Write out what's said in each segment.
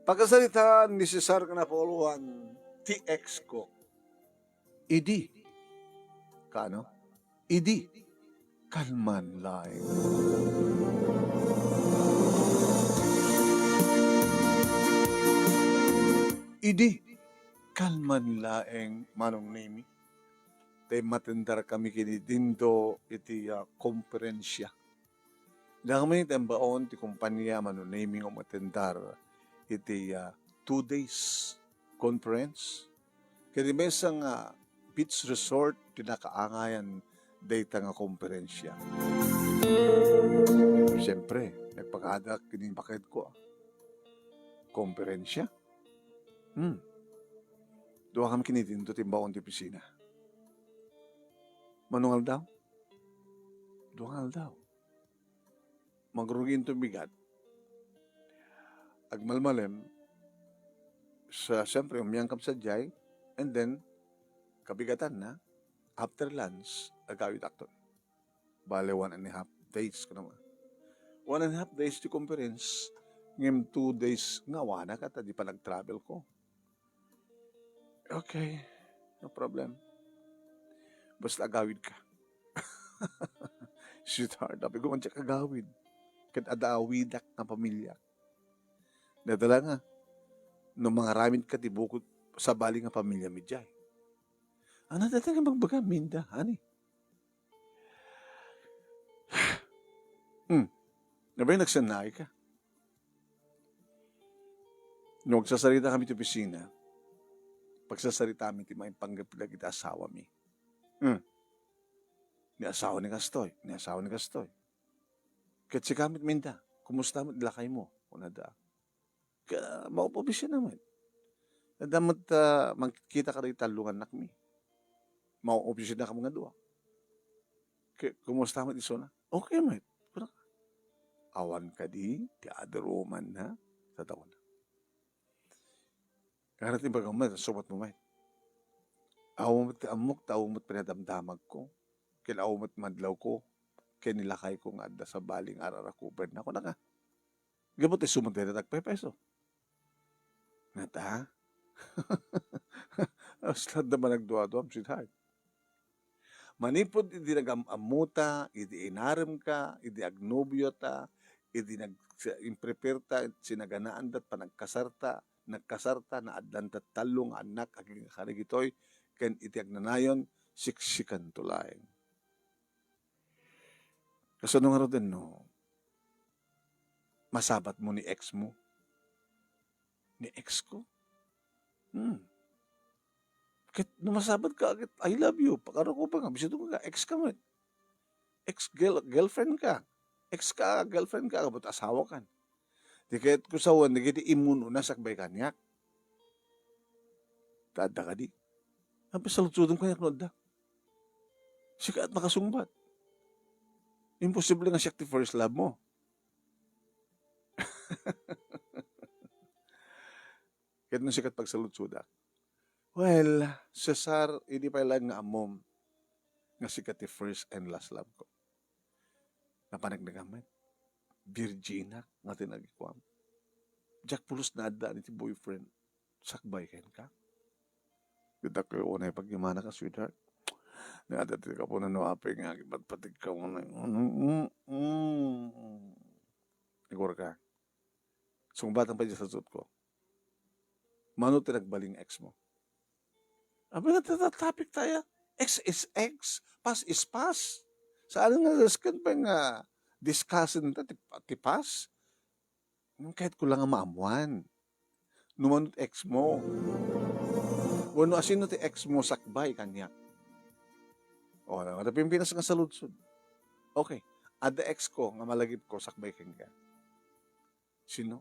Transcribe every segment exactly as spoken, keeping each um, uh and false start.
Pakasaritaan ni Cesar ken Apollo ti ex ko. Idi, kaano? Idi, kalman laeng. Idi, kalman laeng, Manong Nemi. Tay matendar kami ken ni Dindo iti, ah, komperensia. Dagami ti imbaon ti kompania, Manong Nemi, nga umatendar iti, ah, two days conference. Ket maysa nga beach resort ti nakaangayan dayta nga komperensia. Siyempre, nagpakada ken ni baket ko. Komperensia? Hmm. Dua kami ken ni Dindo ti imbaon ti opisina. Mano nga aldaw? Dua nga aldaw. Mangrugi inton bigat. Agmalmalem, sa, siyempre, umiangkam sadiay, and then, kabigatanna, after lunch, agawidakton. Bale, one and a half days, kuno. One and a half days ti conference, ngem two days nga awanak, ta di pa nag-travel ko. Okay, no problem. Basta agawid ka. Sweetheart, sabi ko, "Diak agawid. Ket adda awidak nga pamilya." Nadala nga, no mangaramid ka ti bukod, sabali nga pamilya mi diay. Ano dati nga magbaga, Minda, honey? Hmm. Nabay, nagsannay ka. No agsasarita kami ti opisina, pagsasarita mi ti maipanggep dagiti asawa mi. Hmm. Ni asawa ni kastoy, ni asawa ni kastoy. Ket sika met, Minda, kumusta met lakay mo? Kunada. Ka, maup-, opisina met. Adda met, ah, magkita ka dagiti tallo nga annak mi. Maup-, opisina kami nga dua. Ke-, kumusta met isuna? Okay met. Kuna ka. Awan kadi ti other woman, ha? Sa taon. Kaya ti bagam met, sumat mo met. Awan met ti ammok, ta awan met pinadamdamag ko. Ken awan met madlaw ko. Ken ni lakay ko nga adda sabali nga ararakuber na. Kuna ka. Gapu ti sumat dayta tagpepeso. Ngata? Asla da managduaduam, sweetheart. Manipud idi nagam-ammota, idi inaremka, idi agnobiota, idi nag-, imprepareta, sinaganaanda ti panagkasarta, nagkasarta, naaddanta tallo nga annak, agingga kadagitoy, ken iti agnanayon, siksikanto laeng. Kasano ngaruden no masabat mo ni ex mo? Ni ex ko? Hmm. Ket no masabat ka, ket, "I love you." Pagaro ko pa nga, bisan ka, ex ka met. Ex girl-, girlfriend ka. Ex ka, girlfriend ka, agbot asawa kan. Di ket ko sawen, dagiti immun-una sakbay kaniak. Ta adda kadi. Apay saludsodem kaniak no adda. Sika et makasungbat. Imposible nga siak ti first love mo. Ket no sika et pagsaludsodak. Well, Cesar, idi pay laeng nga ammom nga sika ti first and last love ko. Napaneknekam met. Virginak nga tinagikuam. Diak pulos naaddaan iti boyfriend. Sakbay kenka. Ditak unay pagimana ka, sweetheart. Nga adda ti kapunan no apay nga agipatpatig ka unay. Mm, mm, mm. Igor ka. Sungbatang pay di sa ko. Mano ti nagbaling ex mo? Abi nga, ta-, ta-, topic tayo. Ex is ex, past is past. Saan nga risken pa nga discussing ta ti, ti past? Ngem kayat ko lang nga maamuan. No mano ti ex mo. Wenno asino ti ex mo sakbay kaniak. O, ano, ano, Pilipinas nga saludsod. Okay. Adda ex ko nga malagip ko sakbay kenka. Sino?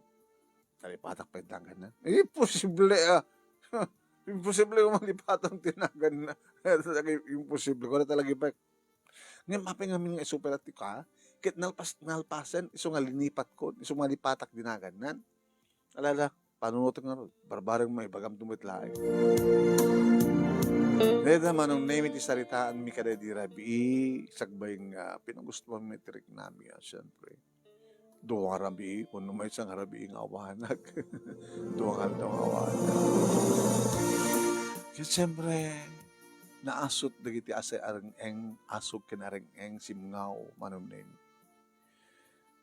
Nalipatak pay ti naganna? Eh, imposible, ah. Imposible nga malipatan ti naganna. Imposible. Kuna talaga pa. Ngem apay ngamin nga isupera ti ka? Ket nalpas-, nalpasen, isu nga linipat ko, isu nga lipatak di nagannan. Alala, panunotek ngarud. Barbareng mo, ibagam ti met laeng. Dayta, Manong Nemi, ti saritaan mi kadaydi rabii, sakbay nga pinagustuan mi ti riknami, ah, siyempre. Dua nga rabii, wenno maysa nga rabii nga awanak. Dua nga aldaw nga awanak. Ket siyempre, naasut dagiti asay areng-eng, asug ken areng-eng, simngaw, Manong Nemi.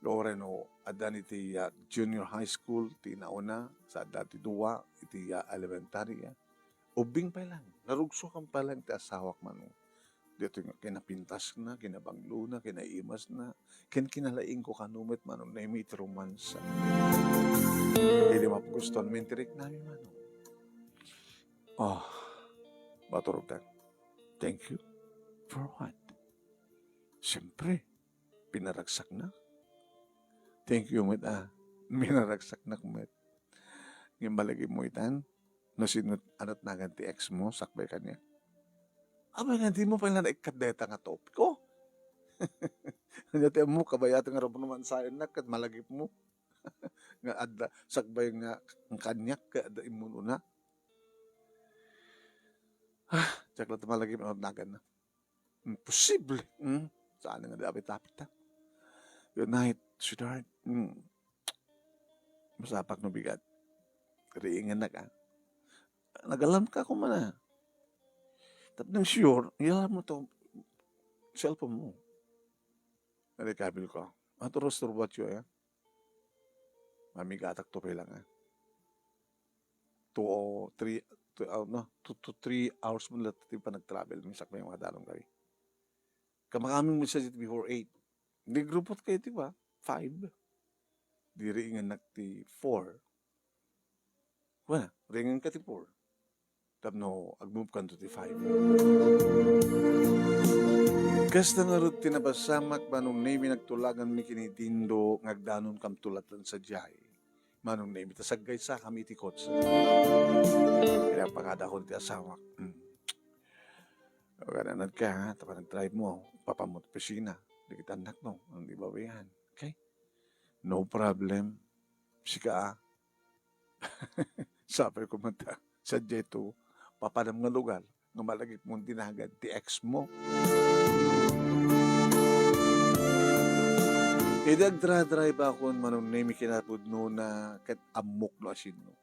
Loreno, addan iti, ah, junior high school, ti nauna, sa adda ti dua, iti, ah, elementary, ah. Ubbing pay lang, narugsokan pay lang ti asawak, Manong. Ditoy nga kinapintasna, kinabanglona, kinaimasna, ken kinalaingko kano met, Manong Nemi, iti romansa. Idi mapgustuan mi ti riknami, Manong. Oh, maturog ta. Thank you. For what? Siyempre, pinaragsakna. Thank you met, ah. Pinaragsaknak met. Ngem malagipmo itan, no sino, ano ti nagan ti ex mo, sakbay kaniak? Abay, nga di mo pay la naikkat dayta nga topiko. Ania ti ammok, kabayat nga romansaennak ket malagipmo. Nga adda, sakbay nga kaniak, ket adda immunona. Ah, diak la malagip, ano ti naganna? Imposible. Hmm? Saan nga di apit-apit ta? Good night, sweetheart. Hmm. Masapak no bigat. Riingannak, ah. Nag-alarm ka koma, ah. Tapno sure, i-alarm mo to cellphone mo. Nalikabil ko. Ato, Rostor, what you, eh? Mamigatak to pay lang, ah. Two o three, two, ah, no, two to three hours man latta ti panag-travel mi sakbay nga makadalom kami. Kamakami met sa dito before eight. Di grupot kayo, di ba? Five. Di riingannak ti four. Wala, riinganka ti four. Tapno agmove kanto ti five. Kasta ngarud ti napasamak, Manong Nemi, nagtulaganmi ken ni Dindo nga agdanonkamto latta sadiay. Manong Nemi, ta saggaysakami iti kotse. Kaya pagada ko ti asawak. Hmm. Agananad ka, ha? Tapno nag-drive mo, papamot opisina. Dagiti annak mo, ang ibabayan. Okay? No problem. Sika, ah. Sapay ko met, ah. Sadiay to, papanam nga lugar, nga malagipmo ti nagan ti ex mo. Idi agdra-drive akon, Manong Nemi, kinapudnona, ket ammok no asino.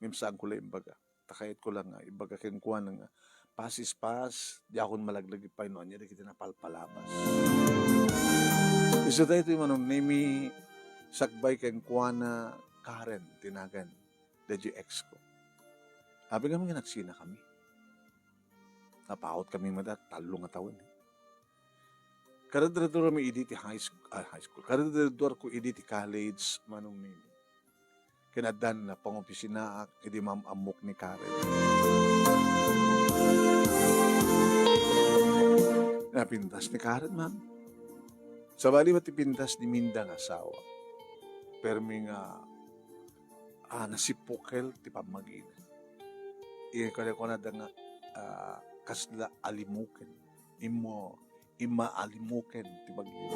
Ngem saanko la imbaga. Ta kayatko la nga ibaga kenkuana nga, past is past, diakon malaglagip pay no ania dagiti napalpalabas. Isu daytoy, Manong Nemi, sakbay kenkuana, Karen ti nagan, daydiay ex ko. Apay nga nagsinakami. Napaut kami met, tallo nga tawen, eh. Karadradurami idi ti high school, ah, high school. Karadradurko idi ti college, Manong Nemi. Ken addan pangopisinaak idi maam-ammok ni Karen. Napintas ni Karen, ma'am. Sabali met ti pintas ni Minda nga asawa. Permi nga, ah, nasipukel ti pammagina. Iya, kada kunada nga, ah, kasla alimuken. Immo, immaalimuken ti bagina.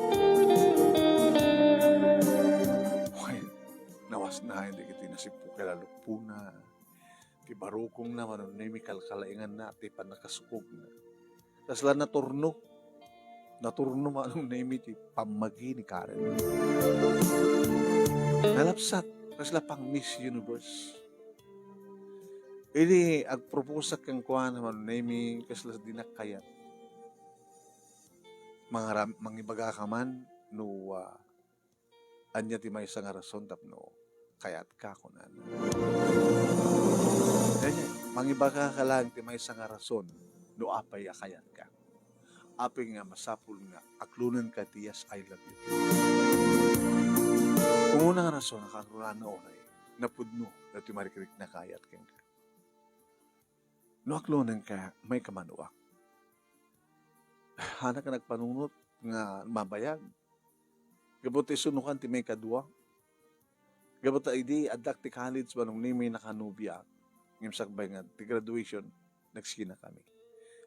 Wen, nawasnaen dagiti nasipukel a lupona. Ti barukongna, Manong Nemi, kalkalainganna ti pannakasukogna. Kasla naturno. Naturno, Manong Nemi, ti pammagi ni Karen. Nalapsat, kasla pang Miss Universe. Idi agproposak kenkuana, Manong Nemi, kasla dinak kayat. Mangaram-, mangibagaka man no, ah, ania ti maysa nga rason tapno kayatka, kunana. Daydiay, mangibagaka laeng ti maysa nga rason no apay a kayatka. Apay nga masapul nga aklonenka ti "Yes, I love you." Umuna nga rason, a kakunana, uray napudno daytoy marikrikna a kayat kenka. No aklonenka, maikamanuak. Hanak a nagpanunot nga mabayag. Gapu ta isunokan ti maikadua. Gapu ta idi addak ti college, Manong Nemi, nakanubiaak. Ngem sakbay nga ti graduation, nagsinakami.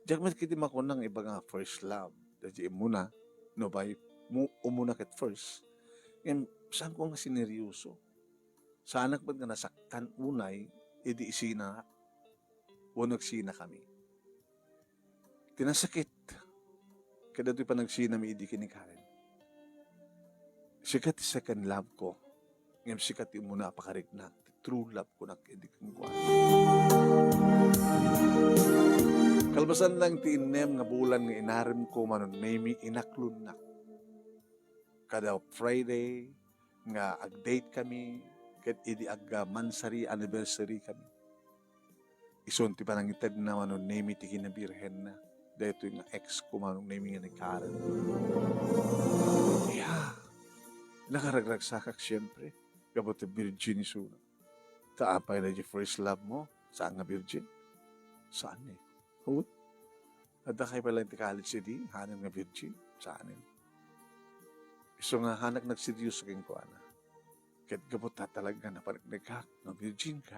Diak met ketdi makuna nga ibaga nga first love. Daydiay immuna, no bay, mu-, umuna ket first. Ngem saanko nga sineryoso. Saanak met nga nasaktan unay idi isinaak wenno agsinakami. Ti nasakit, kadagitoy panagsinami idi ken ni Karen. Sika ti second love ko. Ngem sika ti umuna a pakariknak, ti true love ko nak idi kenkuana. Kalpasan lang ti innem nga bulan nga inarem ko, Manong Nemi, inaklonnak. Kada Friday nga ag-date kami, ket idi ag-, ah, mansary anniversary kami, isun ti panangitedna, Manong Nemi, ti kinabirhenna. Daytoy nga ex ko, Manong Nemi, nga ni Karen. Iya, nakaragragsakak, siyempre. Gapu ti virgin isuna. Ta apay na di first love mo? Saan nga virgin? Saan eh? Hut? Adda kay pala ti college idi, hanen nga virgin? Saan eh? Isu nga hanak nagseryoso kenkuana. Ket gapu ta talaga napaneknekak nga virgin ka.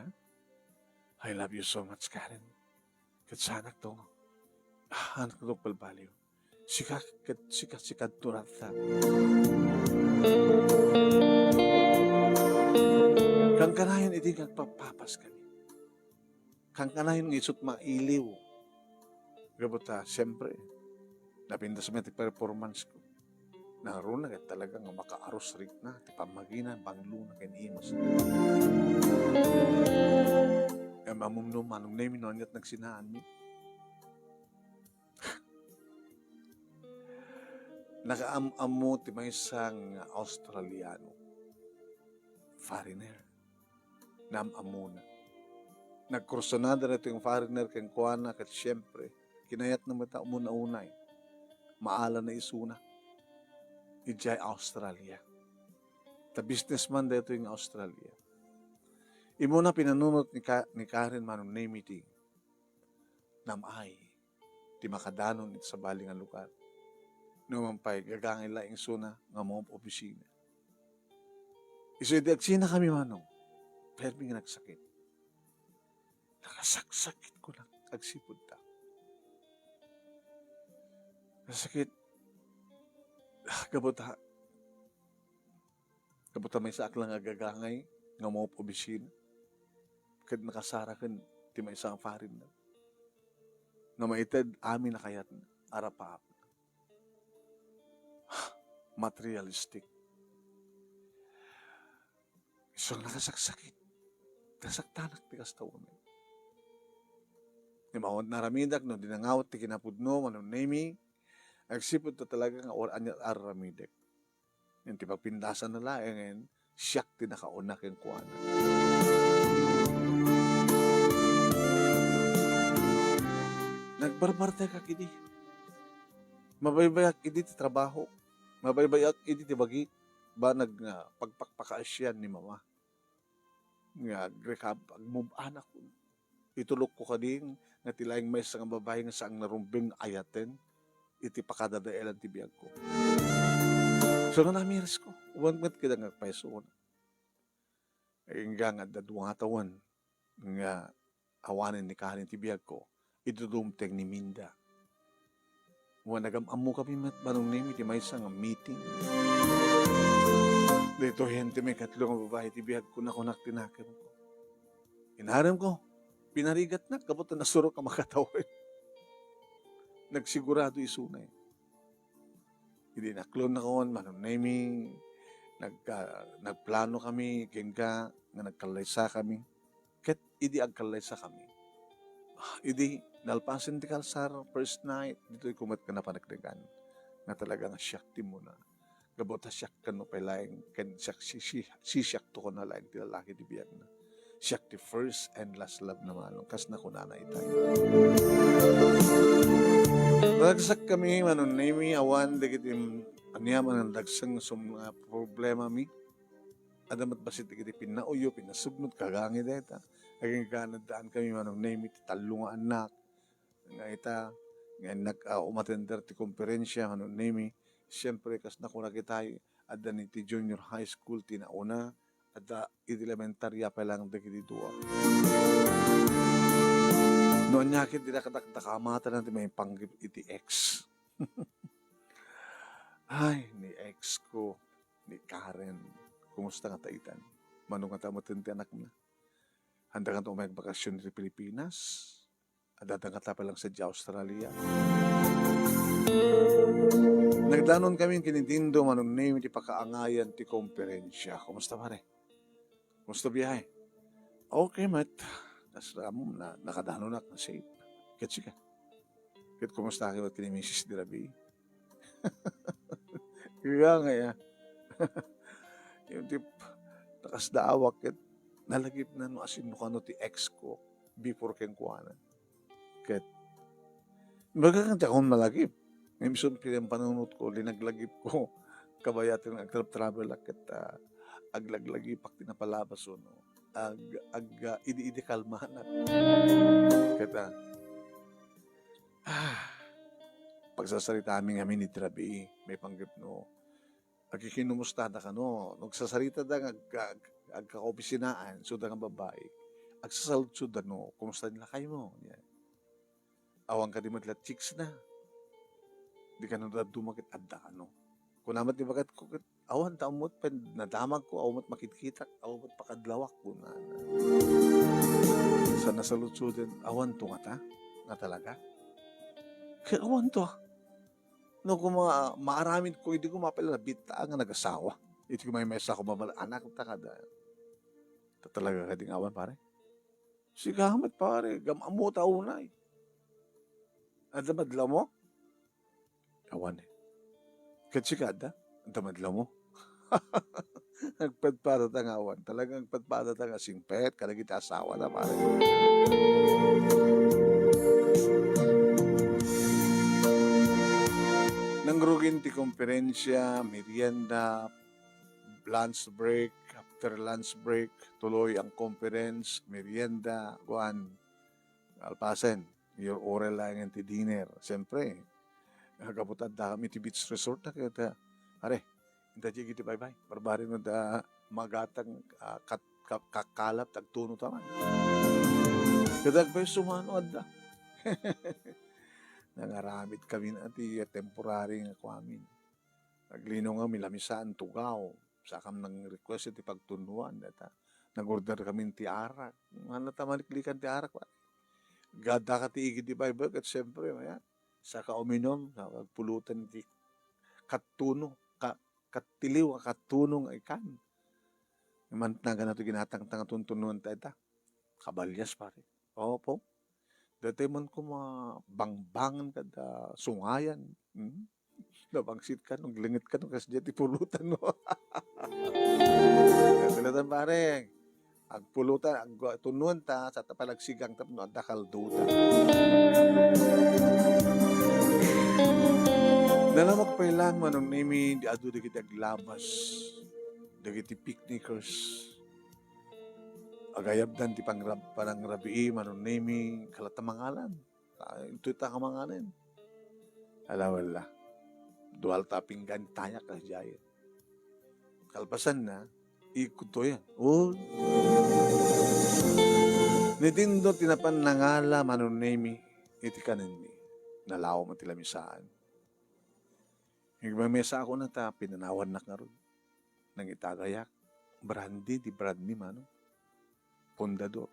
I love you so much, Karen. Ket saanak to. Ah, anak to balbaliw. Sika, ket sika, sika to rata. Kankanayon idi nga agpapapas kami. Kankanayon nga isut mailiw. Gapu ta, siyempre, napintas met ti performance ko. Naruna ket talaga nga makaarus rikna ti pammagina, banglona, ken imas. Ngem ammom no, Manong Nemi, no aniat nagsinaanmi. Nakaam-ammo ti maysa nga Australiano. Foreigner. Naam-ammona. Nagkursunada daytoy nga foreigner kenkuana ket siyempre, kinayatna met a umuna-unay. Maala na isuna. Idiay Australia. Ta businessman daytoy nga Australia. Immuna pinanunot ni Ka-, ni Karen, Manong Nemi, ti naam-ay ti makadanon iti sabali nga lugar. Numan pay, gagangay laeng isuna nga maob-obisina. Isu idi agsinakami, Manong, permi nga nagsakit. Nakasaksakit ko lang agsipud ta. Nasakit. Ah, gapu ta, gapu ta maysaak lang nga gagangay nga maob-obisina. Ket nakasaraken ti maysa nga foreigner nga maited amin a kayatna, arapaap. Materialistic. Isu nga nakasaksakit. Nasaktanak ti kasta unay. Ngem awan naramidak no di nangawat ti kinapudno, Manong Nemi, agsipud ta talaga nga awan aniat a aramidek. Ngem ti pagpindasanna laengen, siak ti nakauna kenkuana. Nagbarbartekak idi. Mabaybayak idi ti trabaho. Mabaybayak idi ti bagi. Banag nga pagpakpakaasian ni Mama. Nga agrikab, agmub-anak. Itulokko kadi nga ti laeng maysa nga babai nga saang narumbeng nga ayaten iti pakadadaelan ti biagko. So, nga namiris ko, wan met kada nga agpayso. Agingga nga adda dua nga tawen nga awanen ni Karen ti biagko, idudumteng ni Minda. Wen, nagam-ammo kami met, Manong Nemi, iti maysa nga meeting. Daytoyen ti maikatlo nga babai ti biagko, nakunak ti nakemko. Inaremko, pinarigatnak, gapu ta nasurok a makatawen. Nagsigurado isuna. Idi inaklonnakon, Manong Nemi, nagka-, nagplano kami, agingga nga nagkallaysa kami. Ket idi agkallaysa kami, ah, idi nalpasen ti kalsar, first night, ditoy ko met nga napaneknekan nga talaga nga siak ti muna. Gapu ta siak ken no pay laeng, ken siak, si, si, si siak to kuna laeng ti lalaki ti biagna. Siak ti first and last love na, Manong, kas nakunana itay. Naragsak kami, Manong Nemi, awan dagiti aniaman nga nadagseng sum-, nga problemami. Adda met bassit dagiti pinnaoyo, pinnasubnot, kagangay dayta. Agingga nga addaan kami, Manong Nemi, ti tallo nga annak. Nga ita, nga nag-, ah, umatender ti komperensia, Manong Nemi. Siyempre, kas nakunak itay, adda ni ti junior high school ti nauna, adda iti elementarya pa lang dagiti dua. No ania ket, dida kadakdakamaten ti maipanggep iti ex. Ay, ni ex ko, ni Karen. Kumusta ngata itan? Mano ngata metten ti anakna? Handa ngata umayak bakasyon iti Pilipinas? Adda ngata pa lang sadiay Australia? Nagdanon kami ken ni Dindo, Manong Nemi, ti pakaangayan ti komperensia. Kumusta, pare? Kumusta biyahe? Okay met. Kas, um, na, nakadanonak, na safe. Ket sika? Ket kumusta ka met ken ni misis idi rabii? Iya nga, iya. Yung tip, nakasdaawak ket nalagipna no asin no kano ti ex ko before kenkuana. Ket, imbag ket diakon malagip. Ngem isu ti panunotko, linaglagipko. Kabayaten nga agtratravel ak ket, ah, aglaglagipak ti napalabas, no? Ag-, ag-, ah, idi-idi kalmanak. Ket, ah, ah, pagsasaritaami ngamin idi rabii, maipanggep no, agkikinumustada kano, no agsasaritada nga agka-, agkakaopisinaan, so da nga babai, agsasaludsoda no, "Kumusta ni lakaymo?" Yan. Awan kadi met la chicks na. Di kano dadduma ket adda kano. Kuna met ni bagatko ket, "Awan, ta ammot pen nadamagko, awan met makitkitak, awan met pakadlawak," kunana. Sa nasaludsoden, "Awan to ngata? Nga talaga?" Ket awan to, ah. No, kuma, maaramid ko, idi ko mapalabit ta nga nagasawa. Iti kumaymaysa ko, mabal-, anak ta kada. Ta talaga kadi nga awan, pare? Sika met, pare, gam-ammo ta unay. Adda madlawmo? Awan, eh. Ket sika, adda? Adda madlawmo? Agpadpadata nga awan. Talagang agpadpadata nga singpet kadagiti asawa na, pare. Nangrugin ti komperensia, merienda, lunch break, after lunch break, tuloy ang conference, merienda, kuan, kalpasen, your oral laeng ti dinner. Siyempre, gapu ta adda kami ti beach resort na, kaya ta, are, inta di iti baybay, barbari no da magatang, ah, kat-, ka-, kakalap, tagtuno taman. Kaya agpay sumano adda. Nangaramid kami na ti temporary nga kuamin. Aglino nga milamisaan tugaw. Sakam nang request iti pagtunuan, data. Nag-order kami ti arak. Ngana ta maliklikan ti arak, wa? Gada ka ti igid ti Bible, ket siyempre, maya, saka uminom, sa pagpulutan ti kattuno, ka-, kattiliw, kattuno nga ikan. Mantnagan na to ginatangtang tuntunuan ta ita. Kabalyas, pare. Opo. Daytoy man koma bangbangan kada sungayan. Hmm? Nabangsit ka, no, glingit ka, no, kas diay ti pulutan, no? Pulutan, pare. Agpulutan, ag-, tunuan ta, sa ta palagsigang tapno adda kaldo ta. Nalamak pay lang, Manong Nemi, di adu dagiti aglabas, dagiti picnickers. Agayabdan ti pangrab-, panangrabii, Manong Nemi, kalatta mangalan. Ah, intoy ta kamanganen. Ala, wala. Dual ta pinggan tayak a jay. Kalpasan na, ikot to yan. Oh. Ni Dindo ti napan nangala, Manong Nemi, iti kanenmi. Nalaom ti lamisaan. Nagmamesa ako na ta pinanawannak ngarud. Nangitagayak, brandy, di brandy mano. Fundador.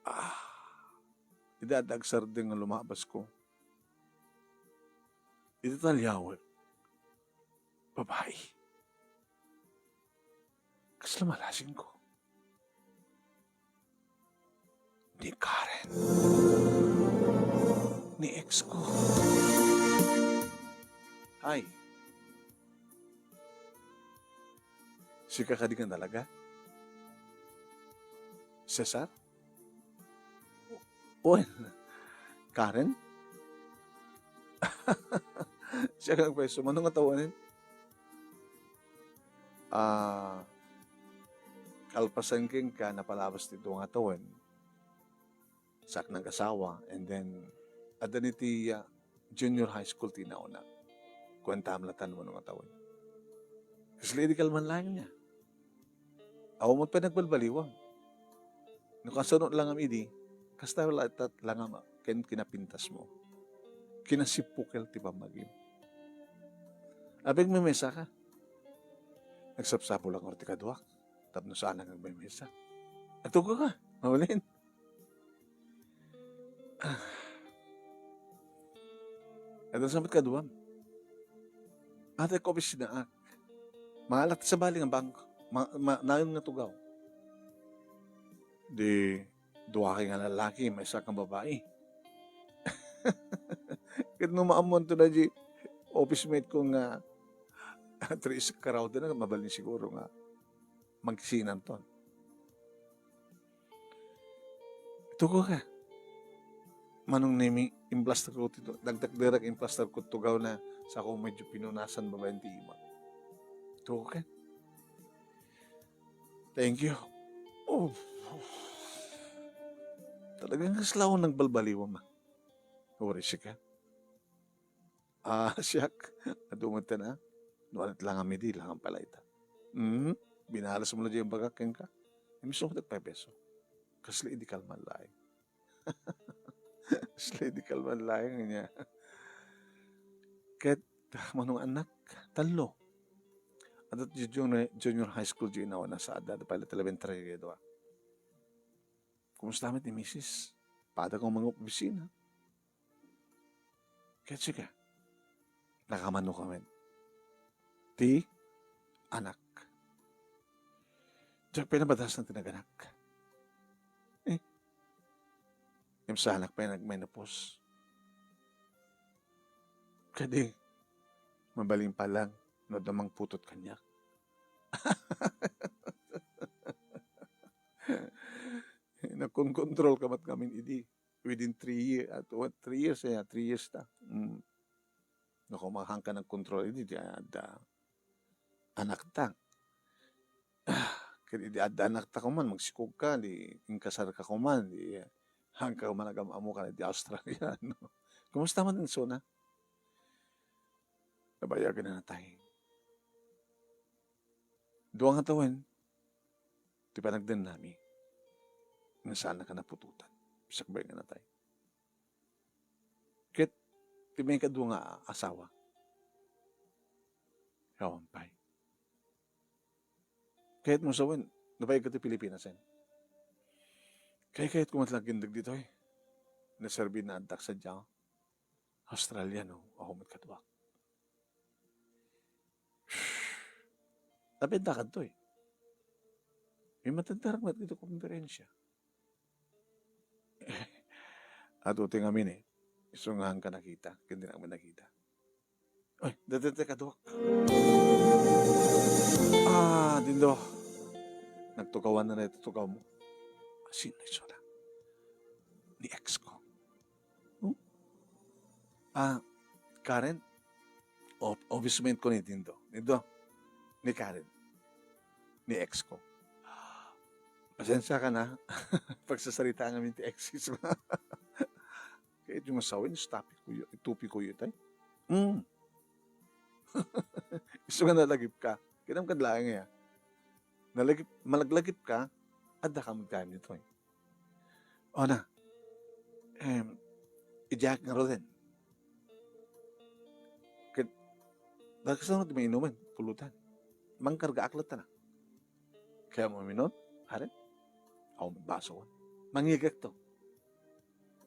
Ah, ida agsardeng nga lumabas ko. Iti taliawek, babae. Kasla malasing ko. Ni Karen. Ni ex ko. Ay. Sika kadi nga talaga? Cesar? Wen, Karen? Siak nga agpayso, mano nga tawanen? Ah, kalpasan kenka, napalabas ti dua nga tawen. Saak nag-asawa, and then, adda ni ti, ah, junior high school ti nauna. Kuenta amlatan mo nga tawen. Kasla idi kalman laeng niya. Awan met pay nagbalbaliwang. No kasano langam idi, kasta la ita langam ken kinapintas mo. Kinasipukel ti pammagim. Apay, agmemesa ka. Nagsapsapul lang ti kaduak. Tapno saan nga agmemesa. Agtugaw ka. Mabalin. Ah. Adda sa met kaduam. Ate ko, opisinaak. Maalak sabali nga bangko. Ma-, ma-, nayon nga tugaw. Di, dua kay nga lalaki, maysa kang babai. Ket no maammoanto na di office mate ko nga three is crowd na, mabalin siguro nga magsinanton. Tugaw ka. Manong Nemi, implaster ko ti, dagdagderak implaster ko tugaw na sa ako medyo pinunasan babaen ti ima. Tugaw ka. Thank you. Oh. Talagang kasla ako nagbalbaliwam, ah. Worry siya ka. Ah, siak, adu met ta na. No alat lang kami di, lang pala ita. Hmm? Binalas mo na dyan baga kenka. Imbis mo nagpepeso. Kasla idi kalman laeng. Kasla idi kalman laeng niya. Ket, manong anak, tallo. Adda junior, junior high school di inawan na sa adda, adda pala elementary grade wa. Kumusta met ni misis? Pada kong mga opisina. Ket sika, nakamano ka met ti anak. Diak pay nabadasan ti naganak. Eh, imsanak pay nagmenopause. Kadi, mabalin pa lang, no adda mangputot kaniak. Nakonkontrol ka met ngamin idi. Within three year, at what, three years, eh, three years ta. Mm. Naku, mahang ka nagkontrol idi, di adda anak ta. Ah, ket idi adda anak ta kuman, magsikog ka, di inkasar ka kuman, di, eh, hang ka kuman agam-amo ka, di Australia, no? Kumusta man insuna? Nabayagan na natay. Dua nga tawen, ti panagdennami. Nasaan ka naputotan. Sakbay nga natay. Ket, ti may kadua nga asawa. Awan pay. Kayat mo sawen, nabayag ka ti Pilipinas, eh. Kay kayat ko man talaga dagditoy. Naserbi na addak sa Diyan. Australia, no? Ako met kaduak. Napinta kadtoy. May matagdarak met dito konferensya. Ato ti ngamin eh. Isu nga hangka nakita, ken di na kami nakita. Ay, dati, dati, kaduak. Ah, Dindo. Nagtugawan na na ito tugaw mo. Sino ito na? Ni ex ko. Hmm? Ah, Karen? O-, office mate ko ni Dindo. Dindo, ni Karen. Ni ex ko. Pasensya ka na. Pagsasarita ngamin ti exes mo. Kaya yung masawin, stop it, kuya. Itupi, kuya, tay. Mm. Isu nga nalagip ka. Kinam kad laeng ya. Nalagip, malaglagip ka, adda ka magtanim dito, eh. O na. Em, idiak nga roden. Ket, dagsa no ti mainuman, pulutan. Mangkarga aklat na. Kaya mo minon, pare? Ako magbaso. Mangigek to.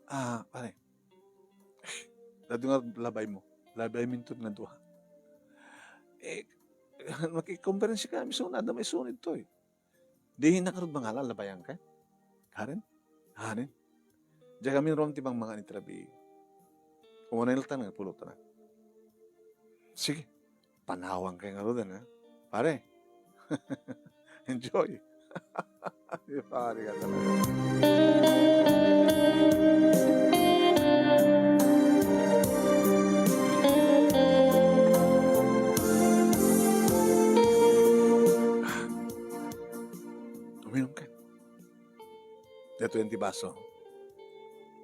Ah, pare. Dado nga labay mo. Labay minton nga duha. Eh, makikomperensi ka, miso na, adda maisunod to eh. Di na karud mangala, labayan ka. Karen? Hanen? Diak amin ron ti bang mga ni Trabi. Umunay lang tan nga pulutan na. Sige. Panawang kayo nga rodan, ha? Pare. Enjoy. Di pare ka talaga. Uminom ka. Datoy ti baso.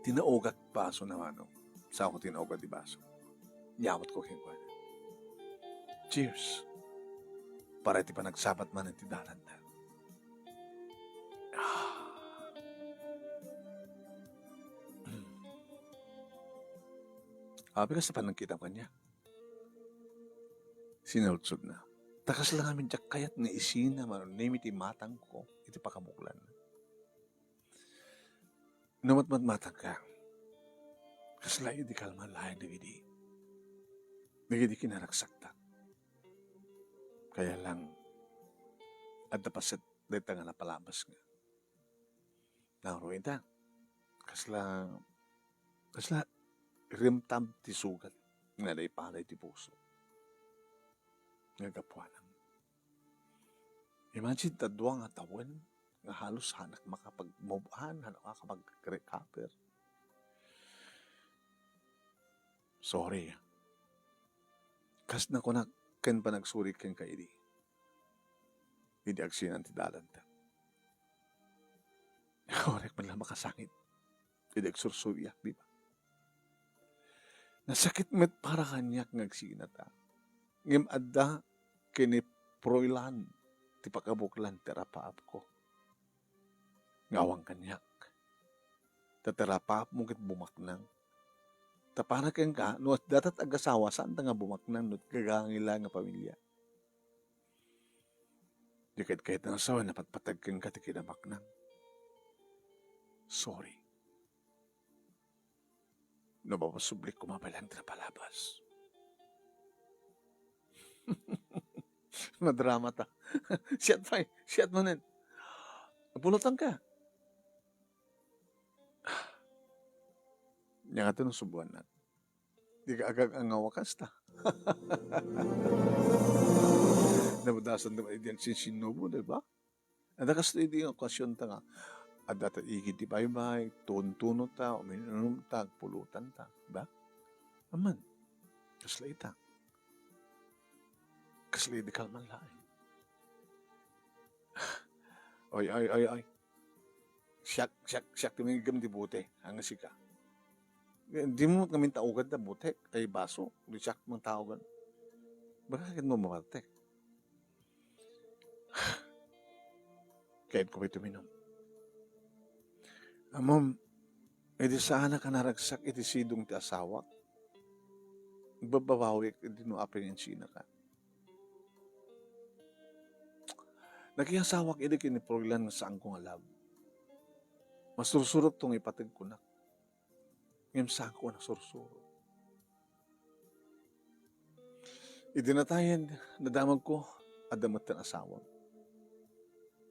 Tinaugak baso na mano. Sa ako tinaugak ti baso. Nyawat ko kenkuana. Cheers. Para iti panagsabat man iti dalan na. Ah. Abi kas panagkitam kanya. Sinaludsodna. Ta kasla ngamin diak kayat nga isina mano nemi ti matangko iti pakabuklan. No matmatmatangka, kasla idi kalma laeng dagidi. Dagiti kinaragsakta. Kaya lang, adda paset dayta nga napalabas nga. Nangruy ita. Kasla, kasla rimtab ti sugat nga naipalay ti puso. Nga gapuanan. Imagine ta dua nga tawen nga halos hanak makapag-move on, hanak makapag-recover. Sorry. Kas nakunak ken panagsuri kenka idi. Idi agsinan ti dalanta. Orek man lang makasangit. Idi agsursuriak, di ba? Nasakit met para kaniak nga agsinata. Ngem adda kiniproylan ti pakabuklan ti rapaapko. Nga awan kaniak. Ta ti rapaapmo ket bumaknang. Ta para kenka, no adda ta agasawa, saan ta nga bumaknang no gagangila nga pamilya. Di ket kayat nga sawen napatpatag kenka ti kinabaknang. Sorry. No mapasublik ko, mabalang ti napalabas. Madrama ta. Siat pay, siat manen. Napulutan ka. Nya nga ito nasubuan na. Di ka agag-angawa kasta. Nabadasan naman idi agsinsinnubo, di ba? Adda kastoy idi nga okasyon ta nga, adda ta igid ti baybay, tuntuno ta, uminum ta, agpulutan ta, di ba? Aman, kasla ita. Kasla idi kalman laeng. Oy, oy, oy, oy. Siak, siak, siak ti mangigem ti bote, ania sika. Di mo ngamin taugan ta bote, ay baso, di siak mangtaugan. Baka ket mo mapartek. Kayat ko pay tuminum. Ammom, idi saanak a naragsak iti sidong ti asawak, babbabawik idi no apay nga insinaka. Nakiasawak idi kiniproylan nga saanko nga love. Masursurotto nga ipateg kunak. Ngem saanko a nasursuro. Idi natayen, nadamagko, adda metten asawam.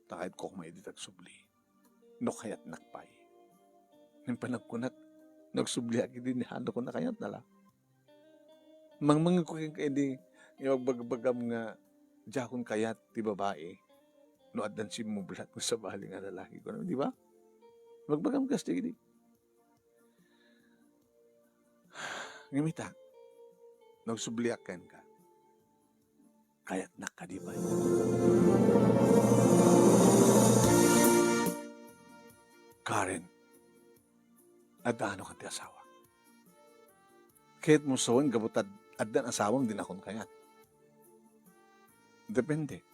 Ta kayatko koma idi tagsubli. No kayatnak pay. Ngem panagkunak, nagsubliak idi ni Hana ko nakayatna la. Mangmangegko kenka idi, nga agbagbagam nga diakon kayat ti babai. No addan simmublat nga sabali nga lalaki ko, di ba? Magbagam kasta idi. Ngem ita, nagsubliak kenka. Kayatnak kadi pay? Karen, adda ano kan ti asawa? Kayat mo sawen gapu ta addan asawam dinakon kayat? Depende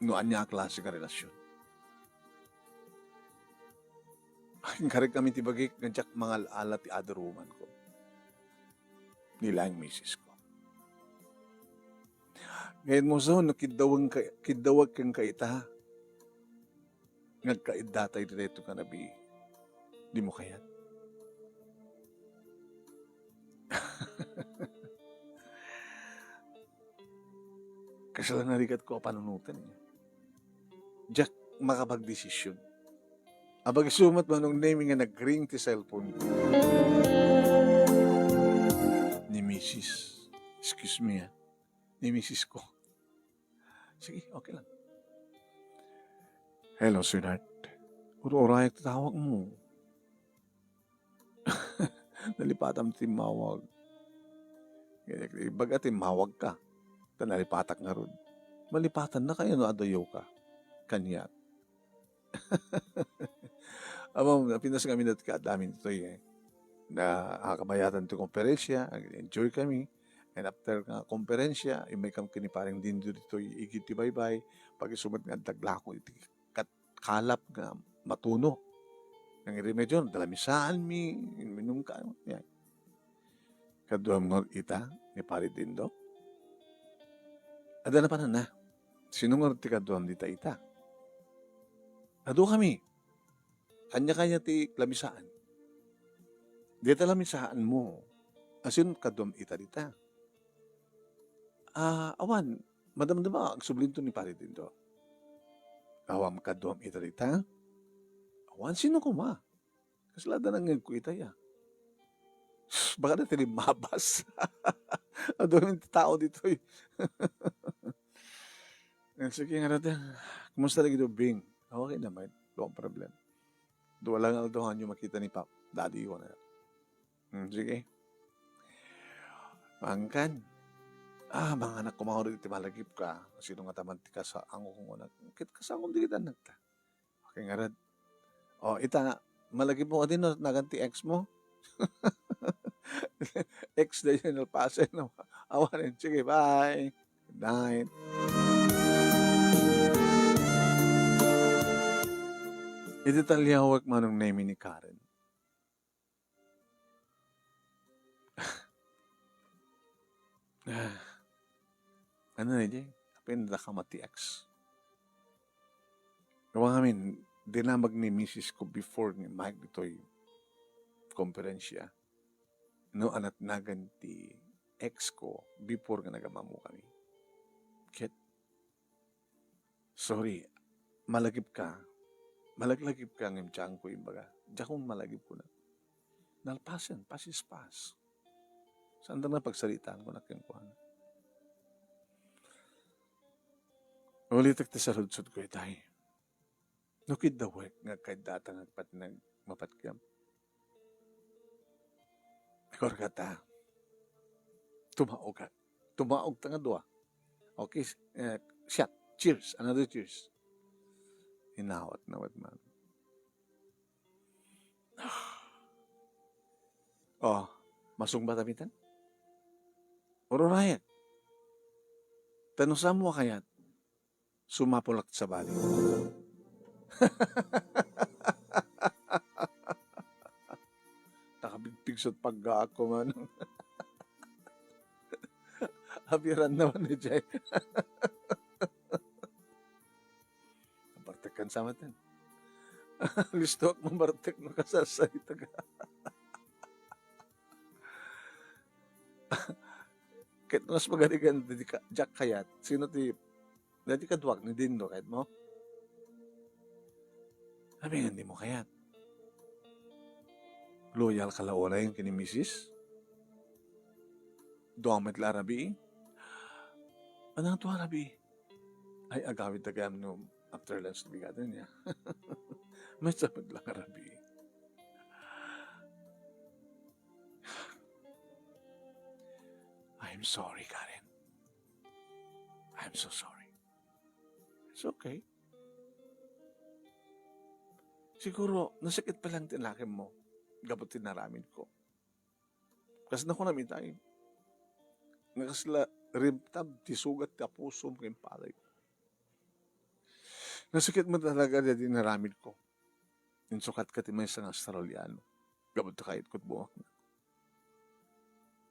no ania a klase nga relasyon. Inkarigkami ti bagik nga diak mangal-ala ti other woman ko. Ni laeng misis ko. Ngayon mo, so, no, kiddawag ka, kiddawag kenka ita, nga agkaidda tayo dito nga nabi, di mo kayat. Kasla narigat ko a panunoten. Diak makapagdesisyon. Apag-isu met manong nemi nga nag-ring ti cellphone ko. Ni misis. Excuse me, ah. Ni misis ko. Sige, okay lang. "Hello, sweetheart. Ur-urayak ti tawag mo." Nalipatam ti mawag. Ibaga ti mawag ka. Ta nalipatak ngarud. Malipatanna kayo no adayo ka. Kaniak. Amam, napinas kami dati ka, dami nito eh. Na, ah, kabayatan ti konferensya, enjoy kami. And after nga konferensya, imay kam kini pareng dindo dito, igid ti baybay, pag isumat nga daglako iti kat-, kalap nga matuno. Nang iremedyo, dalamisaan mi, minum ka, yan. Kaduam nga ita, ni Pari Dindo? Adda na panana. Sino nga ti kaduam dita ita? Adu kami. Kanya-kanya ti lamisaan. Dita lamisaan mo. Asin kaduam ita dita. Ah, awan, madamdama, agsublinto ni pare dinto. Awan kaduam ita dita? Awan, sino koma? Kasla da nangngegko ita ya. Baka da ti limmabas. Adu ti tao ditoy. Eh, sige, ngarud, kumusta dagiti ubbing? Okay naman. Wala akong problem. Dua lang aldaw, hanyo makita ni Pap. Daddy ko na. Hmm, sige. Mangkan. Ah, manganak ko, manguri ti malagip ka. Sino nga taman ti kasaango kung una? Kit kasaango di kita nagta. Okay, ngarud. O, ita, malagip mo kadi no, nagan ti ex mo? Ex da yun, nalpasen, no? Awanen. Sige, bye. Good night. Iti taliawek, Manong Nemi, ni Karen. Ah, ano na, Jay? Apin, nakamat ti ex. Awan amin, dinamag ni misis ko before ni Mike ditoy konferensya. No, anatnagan ti ex ko before nga nagamamo kami. Ket, sorry, malagip ka. Malaglagip ka ngem diak ko imbaga. Diak malagip kuna. Nalpasen, past is past. Saan da nga pagsaritaan ko na kenkuana? Ulitek ti saludsod ko itay. No kiddawek nga agkaydata nga agpatnag mapatgam. Korkata. Tumaog ka. Tumaog ta nga dua. Okay, eh, shot. Cheers. Another cheers. Inawat-nawat man. Oh, masungbat a bitan? Ururayek. Ta no saan mo a kayat, sumapulak sabali. Nakabigpigso ti paggaak ko man. Abiran naman ni Jay. Bartek kan sa matan. Listo ak mabartek no kasasay taga. Ket mas magarigan ti ka-, diak kayat. Sino ti, dati kaduak ni Dindo, kayat mo? Sabi nga, di mo kayat. Loyal ka la unay ken ni misis? Dua met la a rabii? Anang dua a rabii? Ay, agawid da gayam no after lunch ti bigaden niya. Maysa met la nga rabii. I'm sorry, Karen. I'm so sorry. It's okay. Siguro, nasakit pa lang ti nakem mo. Gapu ti naramid ko. Kas nakunam itay, nga kasla rimtab ti sugat ti apusom ken palay. Nasakit mo talaga daydi naramid ko. Insukat ka ti maysa nga Australiano. Gapu ta kayat ko ti bumakna.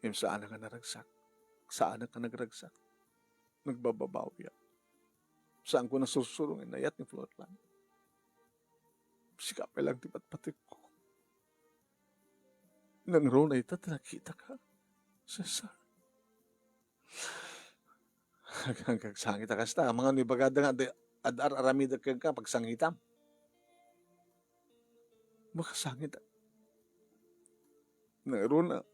Ngem saanak a naragsak. Saanak a nagragsak. Nagbababawiak. Saan ko nasursurong inayat ni floor plan. Sika pay lang ti patpatek ko. Nangruna ita ti nakita ka, Cesar. Ag-, ag-, agsangit a kasta. Amangan no ibagada nga, di, ad-, ar-, aramidek kenka, pagsangitam. Makasangit a. Nangruna.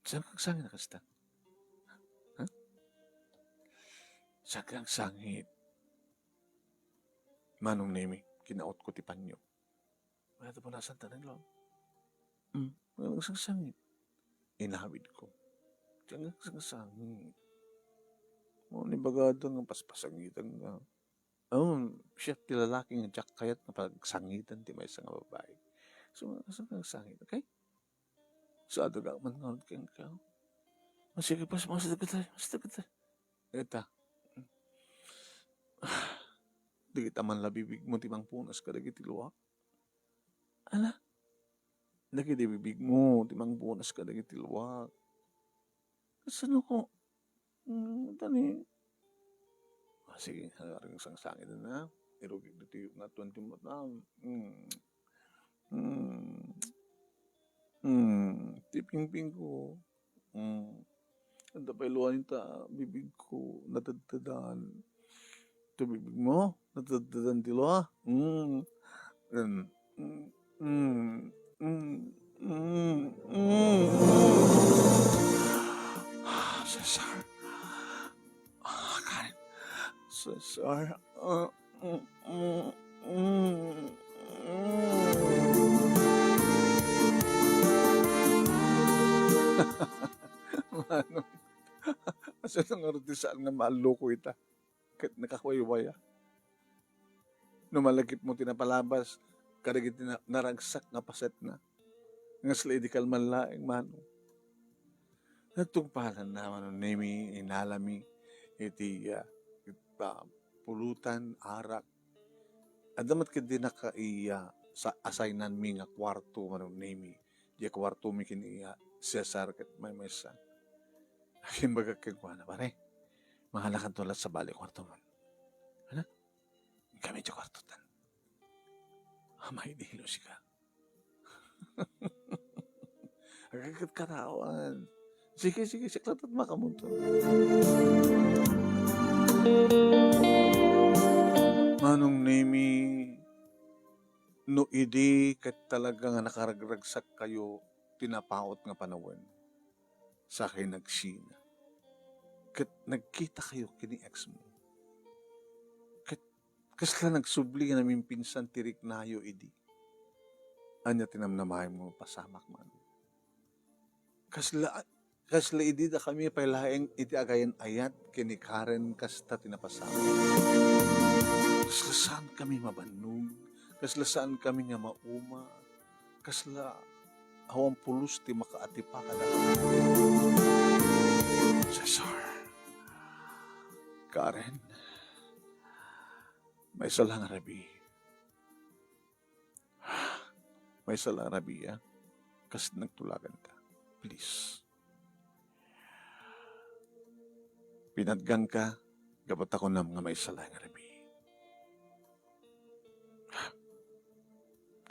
Saan ka agsangit a kasta? Ha? Saan ka agsangit? Manong Nemi, kinaot ko ti panyo. Wala ta punasan tanan, Lord. Mm, wala nagsangsangit. Inawid ko. Diyan nagsangsangit. Mo, ni bagada nga paspasangitan nga. Oh, siya ti lalaki nga diak kayat nga pagsangitan ti maysa nga babae. So, nagsangsangit, okay? So, adu ka man ngarud kenka. Ah, sige, pas, mas dagita, mas dagita. Eta. Dagita man la bibig mo ti mangpunas kadagiti luak. Ala? Dagiti bibig mo ti mangpunas kadagiti luak. Kasano ko? Hmm, tani. Ah, sige, nagsangsangit na. Irugik ditoy nga tuan ti mata. Hmm. Hmm. Hmm. ti pingpingko. Mm. Adda pay lua ita bibigko, natedtedan. Ti bibigmo, natedtedan ti lua. Mm. Mm. Mm. Mm. Mm. Mm. Mm. Ah, Cesar. Ah, Karen. Cesar. Ah, mm, mm, mm, mm. Manong, asino ngarud ti saan nga maalluko ita? Ket nakawaywaya. No malagipmo ti napalabas kadagiti na-, naragsak nga pasetna, nga sila idi kalman laeng, Manong. Natungpalanna, Manong Nemi, inalami iti, ah, ah, pulutan, arak. Adda met ketdi naka-, iya, sa-, assignanmi nga kuarto, Manong Nemi. Diay kuartomi ken ni, ah, Cesar ket maymaysa. Imbagak kenkuana, "Pare, mangalakadto latta sa bale kuartom." Ano? Kami ti kuartotan. Amay, dilo sika. Agagkat katawan. Sige, sige, siklatat makamunto. Manong Nemi, no idi ket talaga nga nakaragragsak kayo ti napaut nga panawen, sakay nagsina. Ket nagkita kayo ken ni ex mo. Ket kasla nagsubli nga namimpinsan ti riknayo idi. Ania ti namnamaem nga mapasamak man? Kasla, kasla idi dakami pay laeng iti agayan-ayat ken ni Karen kasta ti napasamak. Kasla saan kami mabannog, kasla saan kami nga mauma, kasla awan pulos ti makaatipa kadakami. Cesar, Karen, maysa la nga rabii. Maysa la nga rabii, a? Kas nagtulaganta. Please. Pinatgangka, gapu ta kunam nga maysa la nga rabii.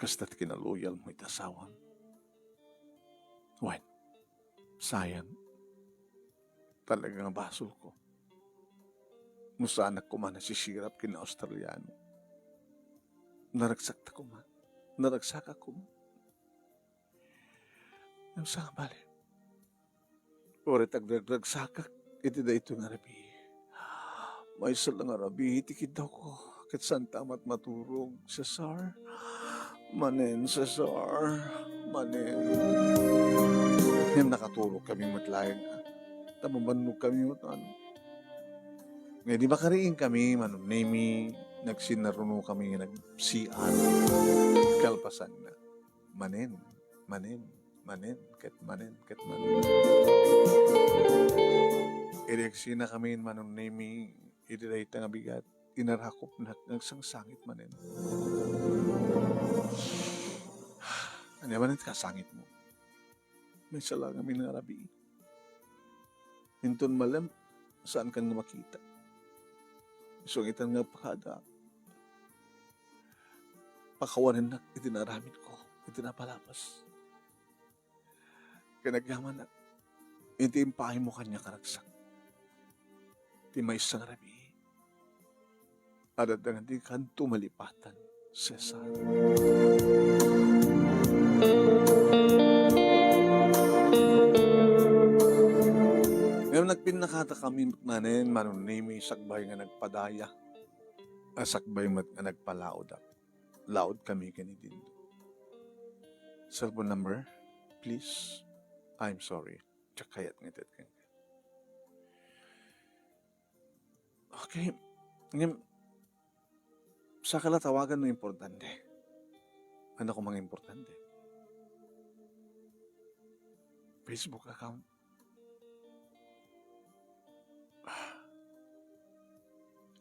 Kasta ti kinaloyal mo iti asawam. Wen, sayang. Talaga nga basolko. No saanak koma nasisirap ken Australiano. Naragsakta koma. Naragsakak koma. Ngem saan nga bale? Uray ta agragragsakak iti daytoy nga rabii. Maysa la nga rabii ti kiddawko, ket saanta met maturog, Cesar. Manen, Cesar. Manen. Ngem nakaturogkami met laeng, a? Ta mabannog kami met, ano? Nga idi makariing kami, Manong Nemi, nagsinnaruno kami nga nagsiar. Kalpasanna, manen, manen, manen, ket manen, ket manen. Idi agsina kami, Manong Nemi, idi dayta nga bigat, inarakopnak nga agsangsangit manen. Ania manen ti kasangitmo? Maysa la ngamin nga rabii. Inton malem, saankan nga makita. Isu nga itan nga agpakada. Pakawanennak iti naaramidko, iti napalabas. Ken agyamanak iti impaaymo kaniak a ragsak. Ti maysa nga rabii, adda nga dikanto malipatan, Cesar. Ngem nagpinnakata kami met manen, Manong Nemi, sakbay nga nagpadaya, a sakbay met nga nagpalaodak. Laod kami ken ni Dindo. Cellphone number, please. I'm sorry. Diak kayat nga ited kenka. Okay. Ngem, saka la tawagan no importante. Ania koma nga importante? Facebook account.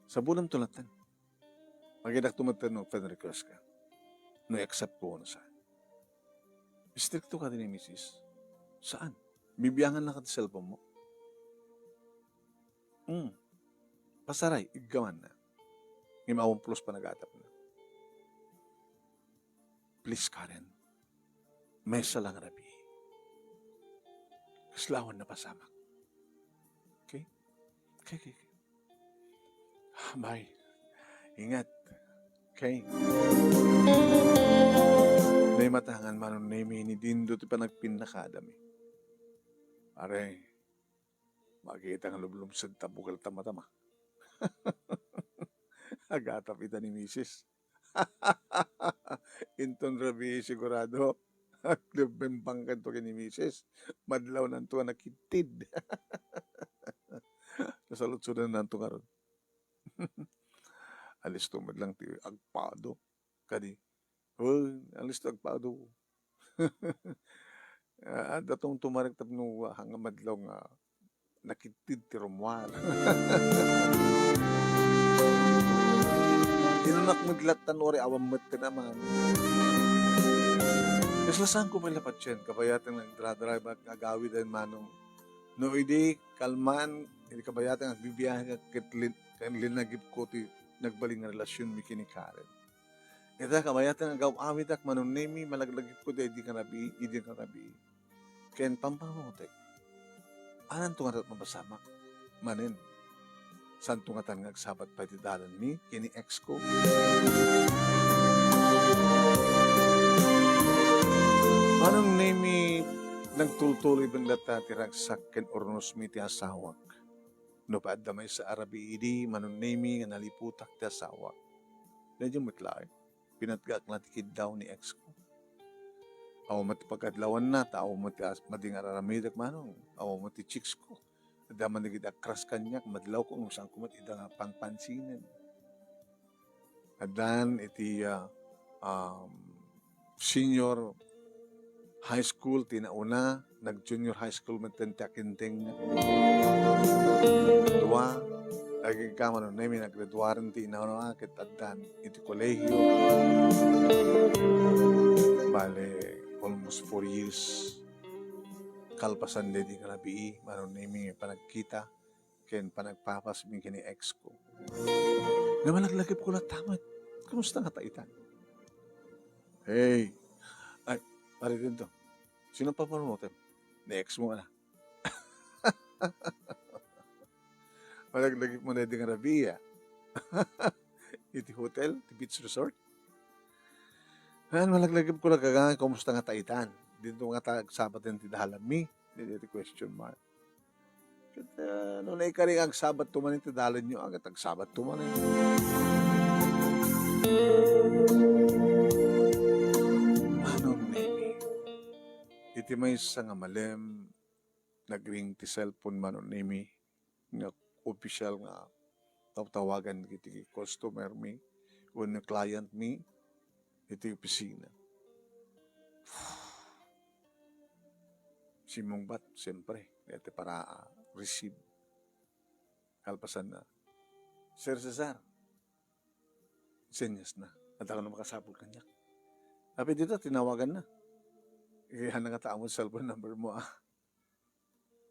Sabonam to latten. Agidakto met no friend request ka. No accept ko, no saan. Istrikto kadi ni misis. Saan? Bibianganna kadi cellphone mo? Hmm. Pasaray, iggamanna. Ngem awan pulos panagatapna. Please, Karen. Maysa la nga rabii. Islawan na pasamak. Okay? Okay, okay, okay. Bye. Ingat. Okay? Nay matangan, Manong Nemi, ni Dindo ti panagpinnakadami. Are, makita nga lumlumsed ta bukel ta matama. Agatap ita ni Misis. Inton rabii, sigurado, aglibbimbang kanto ken ni Misis. Madlawnanto nga nakidtid. Nasaludsodananto ngarud. Alisto met lang ti agpado. Kadi, "Uy, alisto agpado." Ah, adda tungtumarek tapno, ah, nga madlaw nga nakidtid ti rummuar. Inunak met latta, no, awan met ken aman. Kaslasanko pay la patien, kabayatan nga agdra-drive ak nga agawid, Manong. No idi kalman, idi kabayatan nga agbibiahe ket lin-, ken linagipko ti nagbalin nga relasionmi ken ni Karen. Ita, kabayatan nga agaw-awidak, Manong Nemi, malaglagipko daydi nga rabii, idi nga rabii. Ken pampanunotek. Ananto nga ret mapasamak? Manen, saanto ngatan nga agsabat pay ti dalanmi ken ni ex ko? Manong Nemi, nagtultuloy ben latta ti ragsak ken urnosmi ti asawak. No pay adda maysa a rabii idi, Manong Nemi, nga naliputak ti asawak. Daydiay met laeng, pinatgaak la ti kiddaw ni ex ko. Awan met ti pagkadlawanna, ta awan met ti as-, madi nga ar-aramidek, Manong. Awan met ti chicks ko. Adda man dagiti agkras kaniak, madlawko ngem saanko met ida nga panpansinen. Addan iti, ah, um, senior high school ti nauna, nag-junior high school metten ti akintengna. Dua, agingga, Manong Nemi, naggraduaren ti inauna ket addan iti kolehiyo. Bale, almost four years kalpasan daydi nga rabii, Manong Nemi, panagkita ken panagpapasmi ken ni ex ko. Namalaglagipko latta met. Kumusta ngata itan? Hey! Ay, pare Dindo. Sino pampanunotem? Ni ex mo, ala? Malaglagipmo daydi nga rabii, a. Iti hotel, ti beach resort. Haan, malaglagipko la gaga, kumusta ngata itan? Dinto ngata agsabaten ti dalanmi. Daydiay ti question mark. Ket, ah, no naikari nga agsabatto manen ti dalanyo, a, ket agsabatto manen. Manong Nemi, iti maysa nga malem, nagring ti cellphone, Manong Nemi, nga opisyal nga tawtawagan iti customer mi wenno client mi iti opisina. Simmungbat, siyempre, iti para, ah, receive. Kalpasanna, "Sir Cesar." Senyasna. Adda kano makasapul kaniak? Apay dita, tinawaganna. Ihanna ngata amon cellphone number mo, a.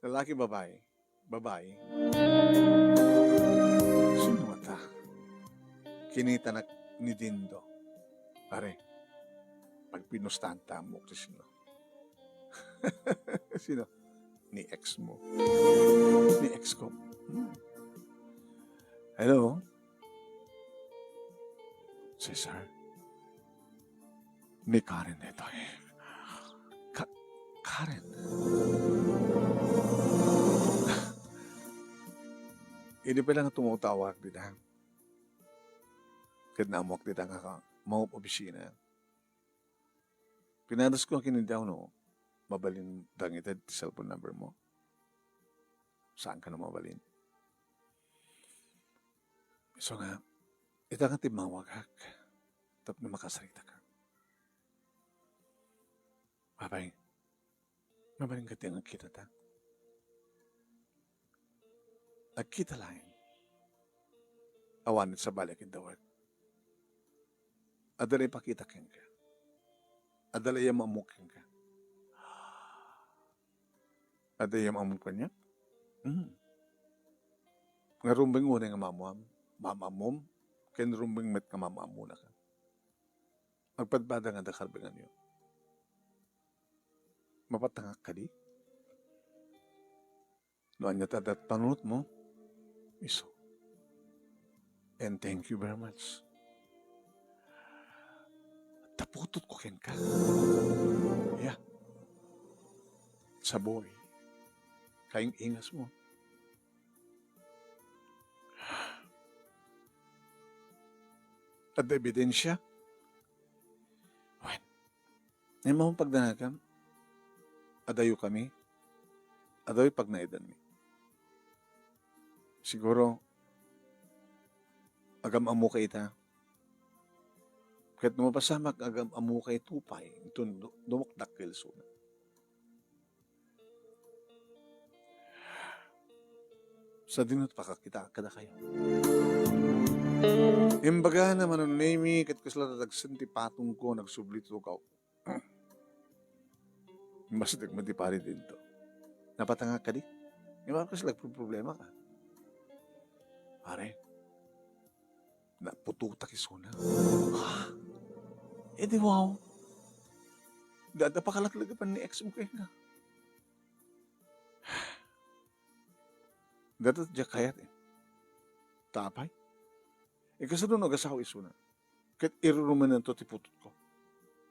Lalaki, babae? Babae. Sino ngata? Kinitanak ni Dindo. Pare, pagpinustan ta mo ti sino. Sino? Ni ex mo. Ni ex ko. Hmm. Hello? Cesar? Ni Karen daytoy. Ka-, Karen? Idi pay la nga tumawtawag dita. Ket naammoak dita nga ka-, maup opisina. Pinadasko ken ni Dindo, no, mabalin dangited ti cellphone number mo. Saan ka na mabalin? Isu nga, ita nga timmawagak tapno makasaritak. Apay, mabalin ka ti agkitata? Agkita laeng. Awan sa bale a kiddawek. Adda la ipakita kenka. Adda la iya maammo kenka. Adda iya maammo kaniak? Hmm. Nga rumbeng unay nga maamuam, maamammom, ken rumbeng met nga maamammona ka. Agpadpada nga adda karbenganyo. Mapatangak kadi? No ania ti adda panunotmo, isu. And thank you very much. Taputotko kenka. Yeah. Saboy. Kaing-ingasmo. Adda ebidensia? Wen, immawon pagdanagam, adayokami, adayo pagnaedanmi. Siguro, agam-ammoka ita. Ket no mapasamak, agam-ammoka ita pay, inton du-, dumukdakkel isuna. Sadino ti pakakitaak kadakayo? Imbagana, Manong Nemy, ket kasla tatagsen ti patongko, nagsubli ti tugawko. Masdek met ti pari dinto. Napatangak kadi? Imbag kasla problema ka. Pare, naputotak isuna. Ha? Edi wow. Dada pakalaglagipan ni ex mo kenka. Dada diak kayat eh. Ta apay? Ikasano no agasawa isuna? Ket irurumennanto ti putotko.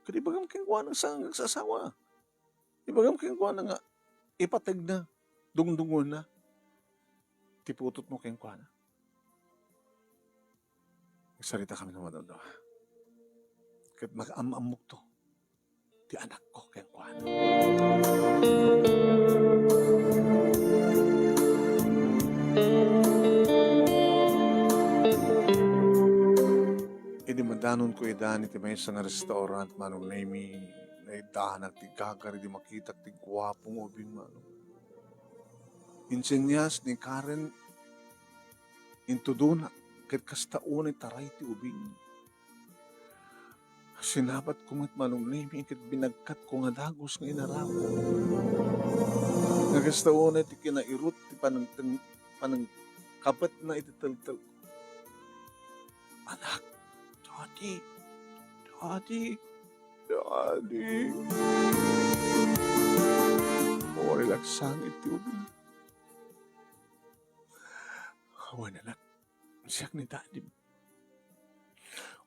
Ket ibagam kenkuana saan nga agsaasawa. Ibagam kenkuana nga ipategna, dungdungonna ti putotmo kenkuana. Agsaritakami no madadduma. Ket makaam-ammokto ti anakko kenkuana. Idi madanonko ida iti maysa nga restaurant, Manong Nemy, naiddanak ti gagar idi makitak ti guapo nga ubing, Manong. Insenyas ni Karen, intudonak, ket kasta unay taray ti ubing. Sinabatko met, Manong Nemy, ket binagkatko nga dagus nga inaramid. Nga kasta unay ti kinairut ti panangteng-, panangkabetna iti teltelko. Anak, Daddy, Daddy, Daddy. Awan laksang iti ubing. Awan, anak. Siak ni Daddy.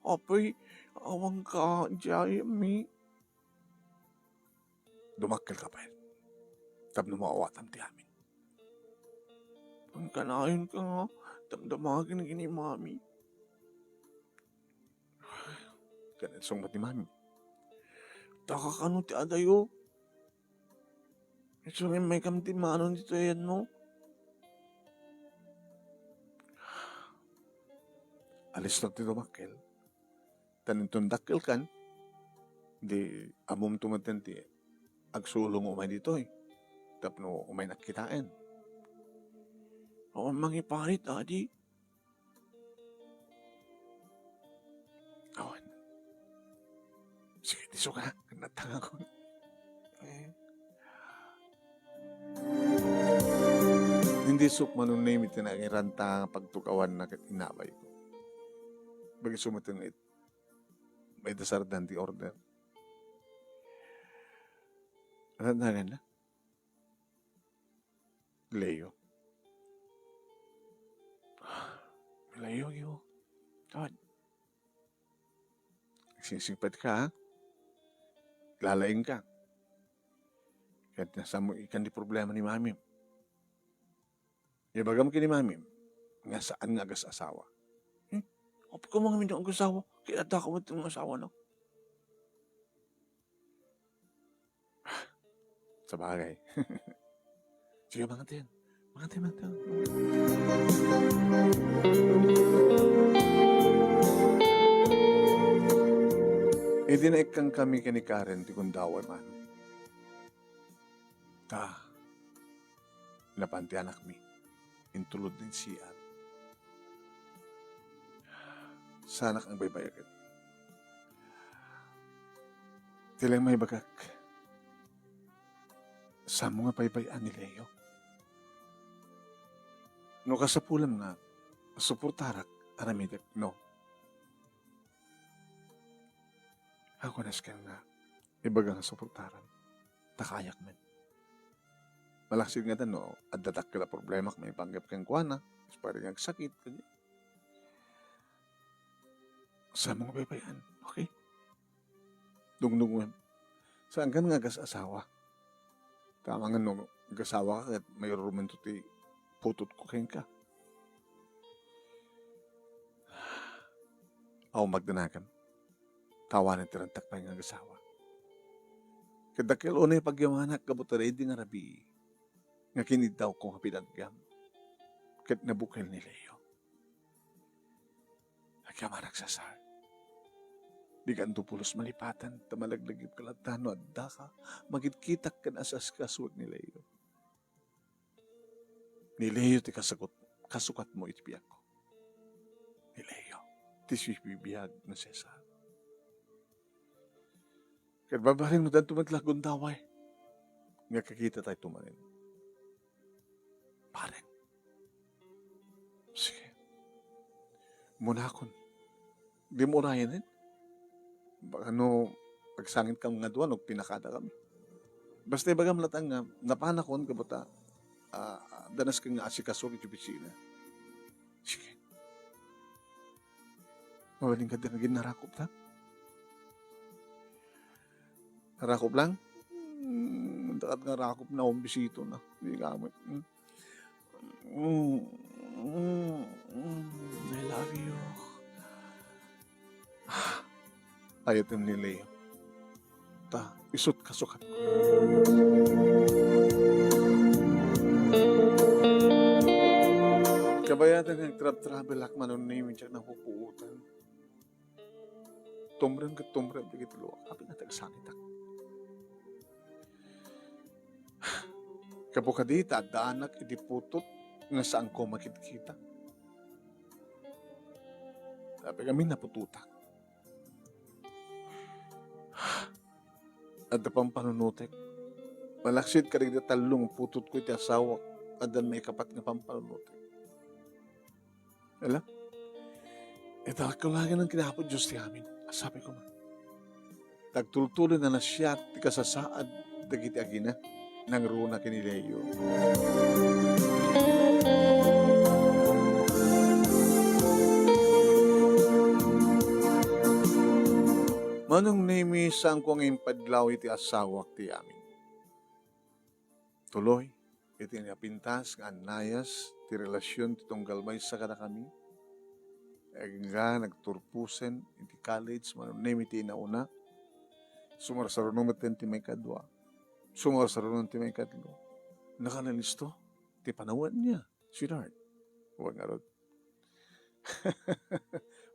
Apay, awanka, Jaymi. Dumakkelka pay. Tapno maawatam ti amin. Pangkanayonka nga, damdamagen ken ni Mami. Ken isu met ni Mami. Takakano ti adayo? Isu nga immaykam ti manon ditoy ayatmo? Alistok ti dumakkel. Tan inton dakkelkan, di ammomto metten ti agsulong umay ditoy. Tapno umaynak kitaen. Awan mangiparit, Adi. Awan. Sige, ti suka, natangakon. Eh. Indi isuk, Manong Nemy, ti nangiranta nga pagtugawanna ket inawayko. Bagi sumuteng it, may dasardan ti order. Ano nagan na? Leo. Leo, yo. Tawad. Singsingpet ka, ha? Lalaing ka. Ket nasamoy ikan di problema ni Mami. Ibagam ken ni Mami nga saan nga agas-asawa. Hmm? Apay ka mangamin nga agas-asawa? Ket adda ka met nga asawa, no? Sabagay. Sige, mangaten. Mangaten, mangaten. Idi naikkan kami ken ni Karen ti gundaway, Manong. Ta, napan ti anakmi. Intulod iti C R. Saanak nga baybay-agen. Ti laeng maibagak, saanmo nga baybay-an ni Leo? No kasapulam nga suportarak aramidek, no? Ako nasken nga ibaga nga suportaram, ta kaayak met. Malaksid nga no, adda dakkel a problema maipanggep kenkuana, pwede nga agsakit, kadi. Saan mo nga paypayan, okay? Dungdungen. Saankan nga agas-asawa. Tama nga no, agasawaka ket mairurumonto ti putotko kenka. Aw, magdanagam. Tawanen ti ragsak pay nga agasawa. Ket dakkel unay pagyamanak gapu ta daydi nga rabii nga kiniddawko nga pinatgam ket nabukel ni Leo. Agyamanak, Cesar. Dikanto pulos malipatan ta malaglagipka latta no addaka makitkitak ken as-askasuek ni Leo. Ni Leo ti kasakot-, kasukatmo iti biagko. Ni Leo ti sibibiag no Cesar. Ket barbareng no danto met la gundaway nga kakitatayto manen. Bareng. Sige. Munakon. Dimo urayen, eh. Baka no, agsangit kam nga dua, no, pinakada kami. Basta ibagam latta nga, napanakon, gapu ta, ah, danas ka nga asikaso iti opisina. Sige. Mabalin ka din nga ginarakop ta? Rakop lang? Hmm, dakat nga rakop na akong bisito na. Hindi ka amat. Hmm. Mm, mm, mm, I love you. Ayaten ni Leo. Ta, isut kasukat. Kabayatan nga agtratravel ak manon ni, minsan napupuotan. Tumrem ket tumrem dagiti luak. Apay nga ti agsangitak. Gapu kadi ta addaanak iti putot nga saanko makitkita. Apay ngamin naputotak. Adda pampanunotek. Malaksid kadagiti tallo nga putotko iti asawak, addan maikapat nga pampanunotek. Ala? Ita, kulagen ken Apo Dios ti amin. Asabi koma. Tagtultuloy a nasiak ti kasasaad dagiti agina, nangruna ken ni Leo. Manong Nemi, saanko nga impadlaw iti asawak ti amin. Tuloy, iti napintas nga annayas ti relasyon ti tunggal maysa kadakami, agingga nagturposen iti college, Manong Nemi ti inauna, sumarsaruno metten ti maikadua, sumarsaruno ti maikatlo. Nakalalisto ti panawen niya, sweetheart. Wen ngarud,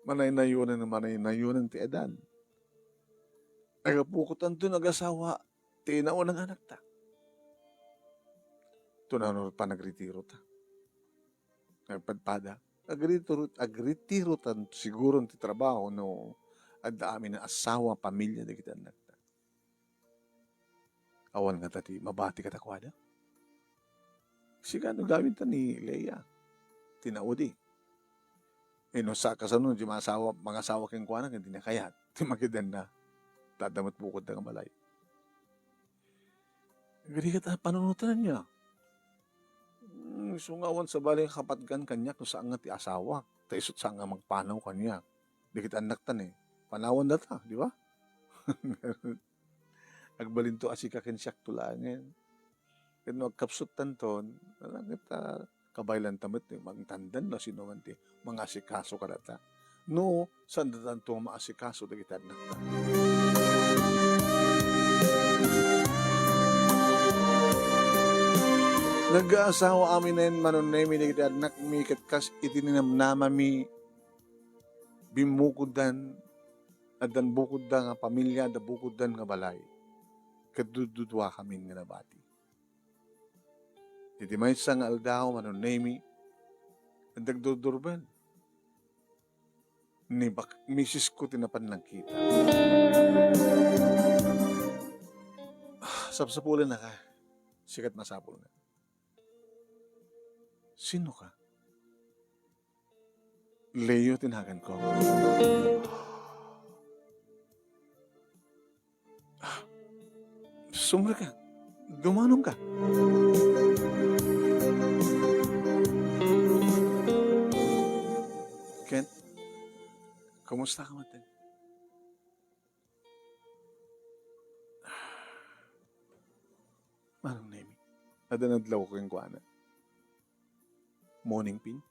manaynayonan, manaynayonan ti edad. Agapukotanto nga agasawa ti naunang anakta. Tunanor pa nagretiro ta. Nagpadpada. Agretiro, agretiro tan siguro ti trabaho no adda amin nga asawa, pamilya dagiti annakta. Awan ngata ti mabati kadakuada. Sigano gawin ta ni Lea? Tinaudi. Eh, no sa kasano, di maasawa, mangasawa kenkuana, ken di na kayat. Ti makidanna. Tadda met bukod da nga balay. Gadi ket a panunotan niya. Hmm, isu nga awan sabali nga kapatgan kaniak no saan nga ti asawak. Ta isut saan nga magpanaw kaniak. Dagiti annakta ni, panawan data, di ba? Agbalinto a sika ken siak to laengen. Ket no agkapsuttanton, ala ket, ah, kabaylanta met ti mangtandan no sino man ti mangasikaso kadata. No, saan datanto nga maasikaso dagiti annakta. Nagkaasawa aminen, Manong Nemi, dagiti annakmi ket kas iti ninamnamami, bimmukoddan, addan bukodda nga pamilya, adda bukoddan nga balay. Ket dudduduakamin nga nabati. Iti maysa nga aldaw, Manong Nemi, adda agdurdurbel. Ni bak-, misis ko ti napan nagkita. Ah, sapsapulennaka. Sika ti masapul nga. Sino ka? Leo ti naganko. Ah, sumrek ka. Dumanom ka. Kumusta ka met? Manong Nemi, adda nadlaw kenkuana. Morning pain?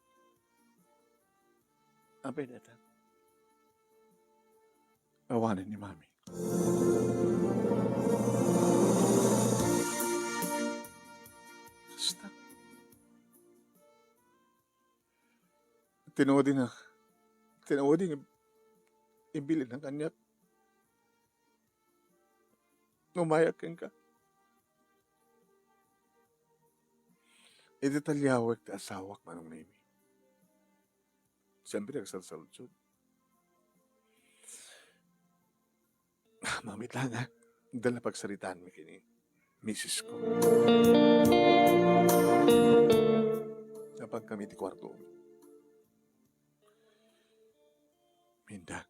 Apay dayta? Awanen ni Mami. Kasta. Tinuod nga, tinuod nga ibilin na kaniak. Umayak kenka. Iti taliawek ti asawak, Manong Nemi. Siyempre, agsalsaludsod. Mamit lang, ha? Dala pagsaritaanmi ken ni misis ko. Napan kami ti kuarto. Minda.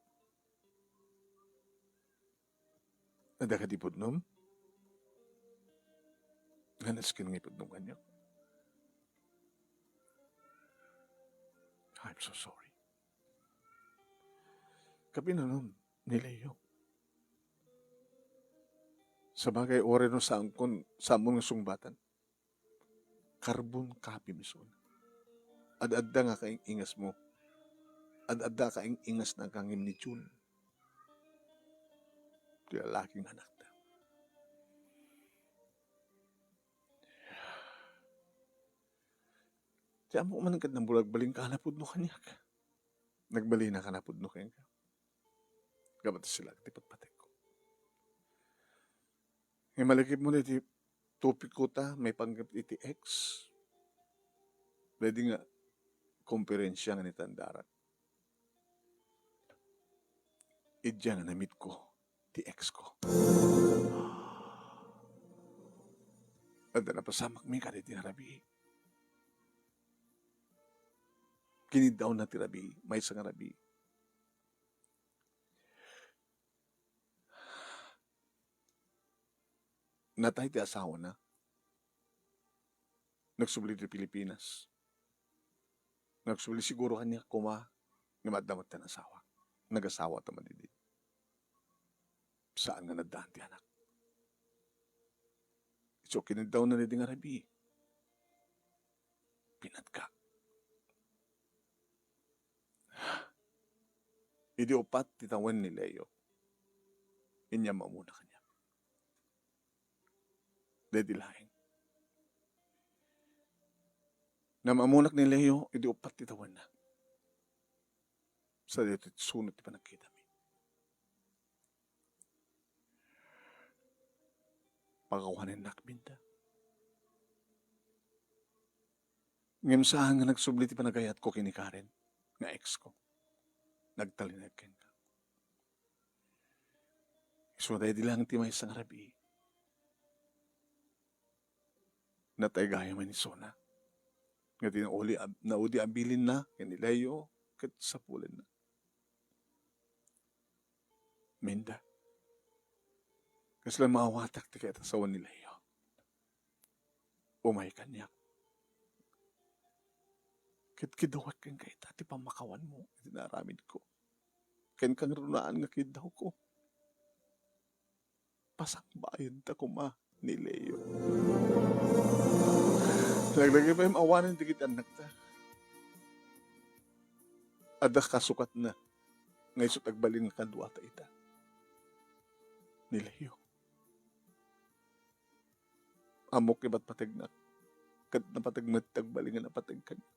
Adda kadi pudnom? Nga nasken nga ipudnom kaniak? I'm so sorry. Kapinanom ni Leo. Sabagay, uray no saankon, saamon nga sungbatan. Carbon copy mi suna. Ad-adda nga kaing-ingasmo. Ad-adda kaing-ingas na kangem ni Jun. Ti lalaki nga anakta. Ti ammok man ket nagbalin ka napudno kaniak. Nagbalin ka napudno kenka. Gapu ta sila ti patpategko. Nga malakip mo iti topikko ta, maipanggep iti ex. Pwede nga, komperensia nga nitandaran. Idiay nga namitko ti ex ko. Adda napasamakmi kadaydi nga rabii. Kiniddawna ti rabii, maysa nga rabii. Natay ti asawana. Nagsubli ti Pilipinas. Nagsubli siguro kaniak koma nga adda met ti asawa. Nagasawa ta man idi. Saan nga naddaan ti anak. Isu kiniddawna idi nga rabii. Pinatgak. Idi upat ti tawen ni Leo, inyam amuna kaniak. Daydi laeng. Naam-amunak ni Leo idi upat ti tawenna. Sa daytoy ti sunot ti panagkitami. Pakawanennak, Minda. Ngem saan nga nagsubli ti panagayatko ken ni Karen, nga ex ko. Nagtalinaed kenka. Isu daydi laeng ti maysa nga rabii. Natay gayam isuna. Nga ti nauli a, naudi a bilinna ken ni Leo ket sapulenna. Minda, kasla maawatak ti kayat a sawen ni Leo. Umay kaniak. Kitkidawek kenka ita ti pammakawanmo iti naaramidko. Ken kangrunaan nga kiddawko. Pasangbayen ta koma ni Leo. Laglagipen awanen dagiti annakta. Adda kasukatna nga isu ti agbalin nga kaduata ita. Ni Leo. Ammok ti patpategnak, ket napateg met ti agbalin nga napateg kaniak.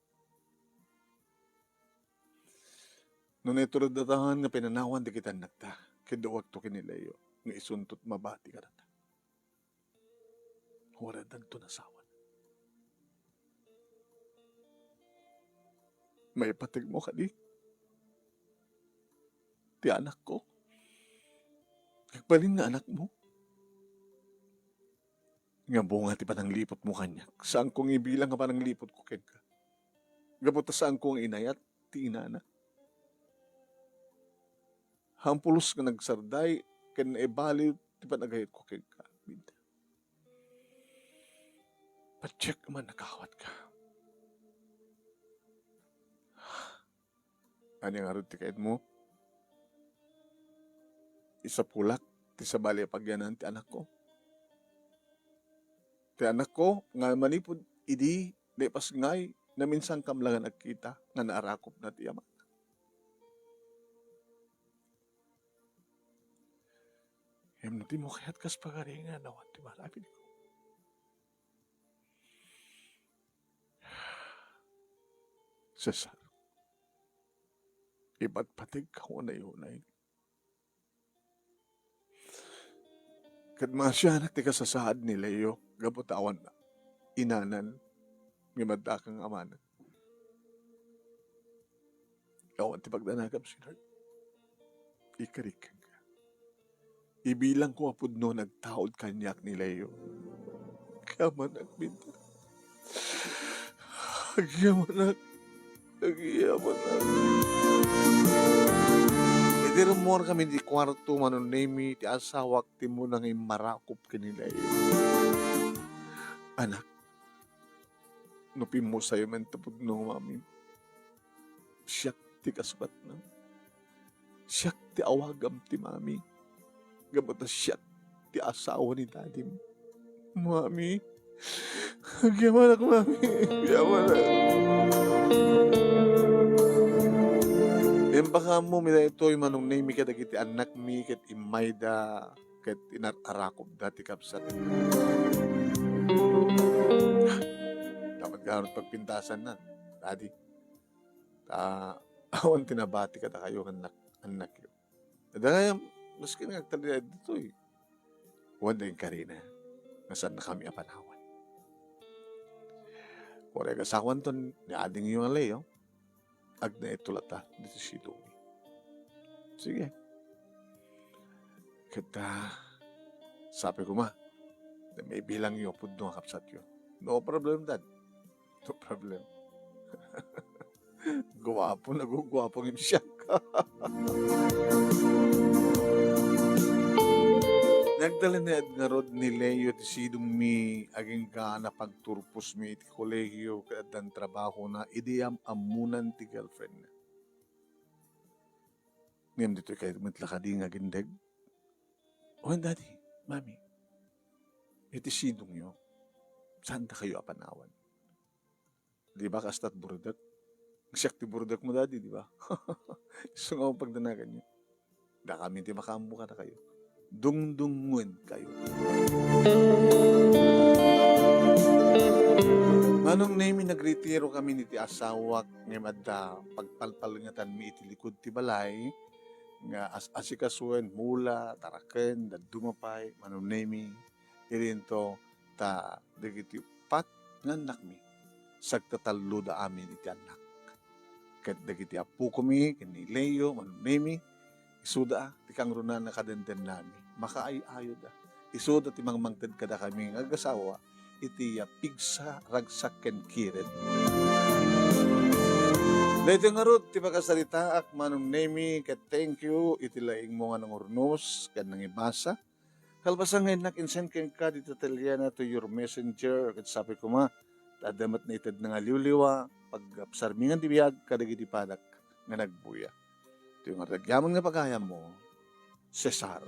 No naitured dataen nga pinanawan dagiti annakta, kiddawekto ken ni Leo nga isunto ti mabati kadata. Uray addanto nasawen. Maipategmo kadi ti anakko? Agbalin nga anakmo? Nga bunga ti panangliputmo kaniak, saanko nga ibilang nga panangliputko kenka. Gapu ta saanko nga inayat ti inana. Hampulos nga nagsarday ken naibaliw ti panagayatko kenka, Minda. Patiek man nakawatka. Ania ngarud ti kayatmo? Isapulak ti sabali a pagyanan ti anakko. Ti anakko nga manipud idi naipasngay, naminsankam la nga nagkita nga naarakupna ti amana. Ngem no dimo kayat kas pagaringan, awan ti maramidko. Cesar, ipatpategka unay-unay. Ket maasianak ti kasasaad ni Leo gapu ta awan inanan nga madakang amanen. Awan ti pagdanagam, Senyor. Ikarikka. Ibilangko a pudno nga agtaud kaniak ni Leo. Agyamanak, Binta. Agyamanak. Agyamanak. Idi rummuarkami iti kuarto, Manong Nemi, ti asawak, ti immuna nga immarakup ken ni Leo. Anak, no pimmusayo man ti pudno, Mami, siak ti kasukatna. Siak ti awagam ti mami. Gapu ta siak ti asawa ni dadim. Mami. Agyamanak, Mami. Agyamanak. Impakaammomi daytoy, Manong Nemi, kadagiti annakmi ket immayda ket inar-arakupda ti kabsat. Dapat gayam pagpintasan na, Daddy. Ta awan ti nabati kadakayo nga annak-, annakyo. Dagayam, maskin nga agtalinaed ditoy, awan da inkarina nga saannakami a panawan. Uray agasawanton ni adingyo nga Leo, agnaed latta ditoy sidongmi. Sige. Ket, ah, sapay koma, ta maibilangyo a pudno a kabsatyo. No problem, Dad. No problem. Guapo, naguguapo ngem siak. Nagtalinaed ngarud ni Leo ti sidongmi agingga napagturposmi iti kolegio ket addan trabahona idi am-ammonan ti girlfriendna. Ngem ditoy kayat met la kadi nga agindeg? Wen, Daddy, Mami, iti sidongyo, saandakayo a panawan. Di ba, kasta ti burdek? Siak ti burdekmo, Daddy, di ba? Isu nga pagdanaganyo. Dakami ti makaammo kadakayo. Dungdungngoenkayo. Manong Nemi, nagretirokami iti asawak ngem adda pagpalpalengetanmi iti likud ti balay nga as-asikasuen, mula, taraken, dadduma pay, Manong Nemi, idinto ta dagiti uppat nga annakmi, sagtatalloda amin iti annak. Ket dagiti appokomi ken ni Leo, Manong Nemi, isuda ti kangrunana kadendennami. Makaay-ayoda. Isuda ti mangmangted kadakami nga agasawa iti pigsa, ragsak ken kired. Daytoy ngarud ti pakasaritaak, Manong Nemi, ket thank you iti laingmo nga nangurnos ken nangibasa. Kalpasan nga innak insend kenka dita Teliana to your messenger, ket sapay koma, ta adda met naitedna nga liwliwa, pagkapsarmi nga biag kadagiti padak nga nagbuya. Itoy nga agyamanak nga pagayammo, Cesar.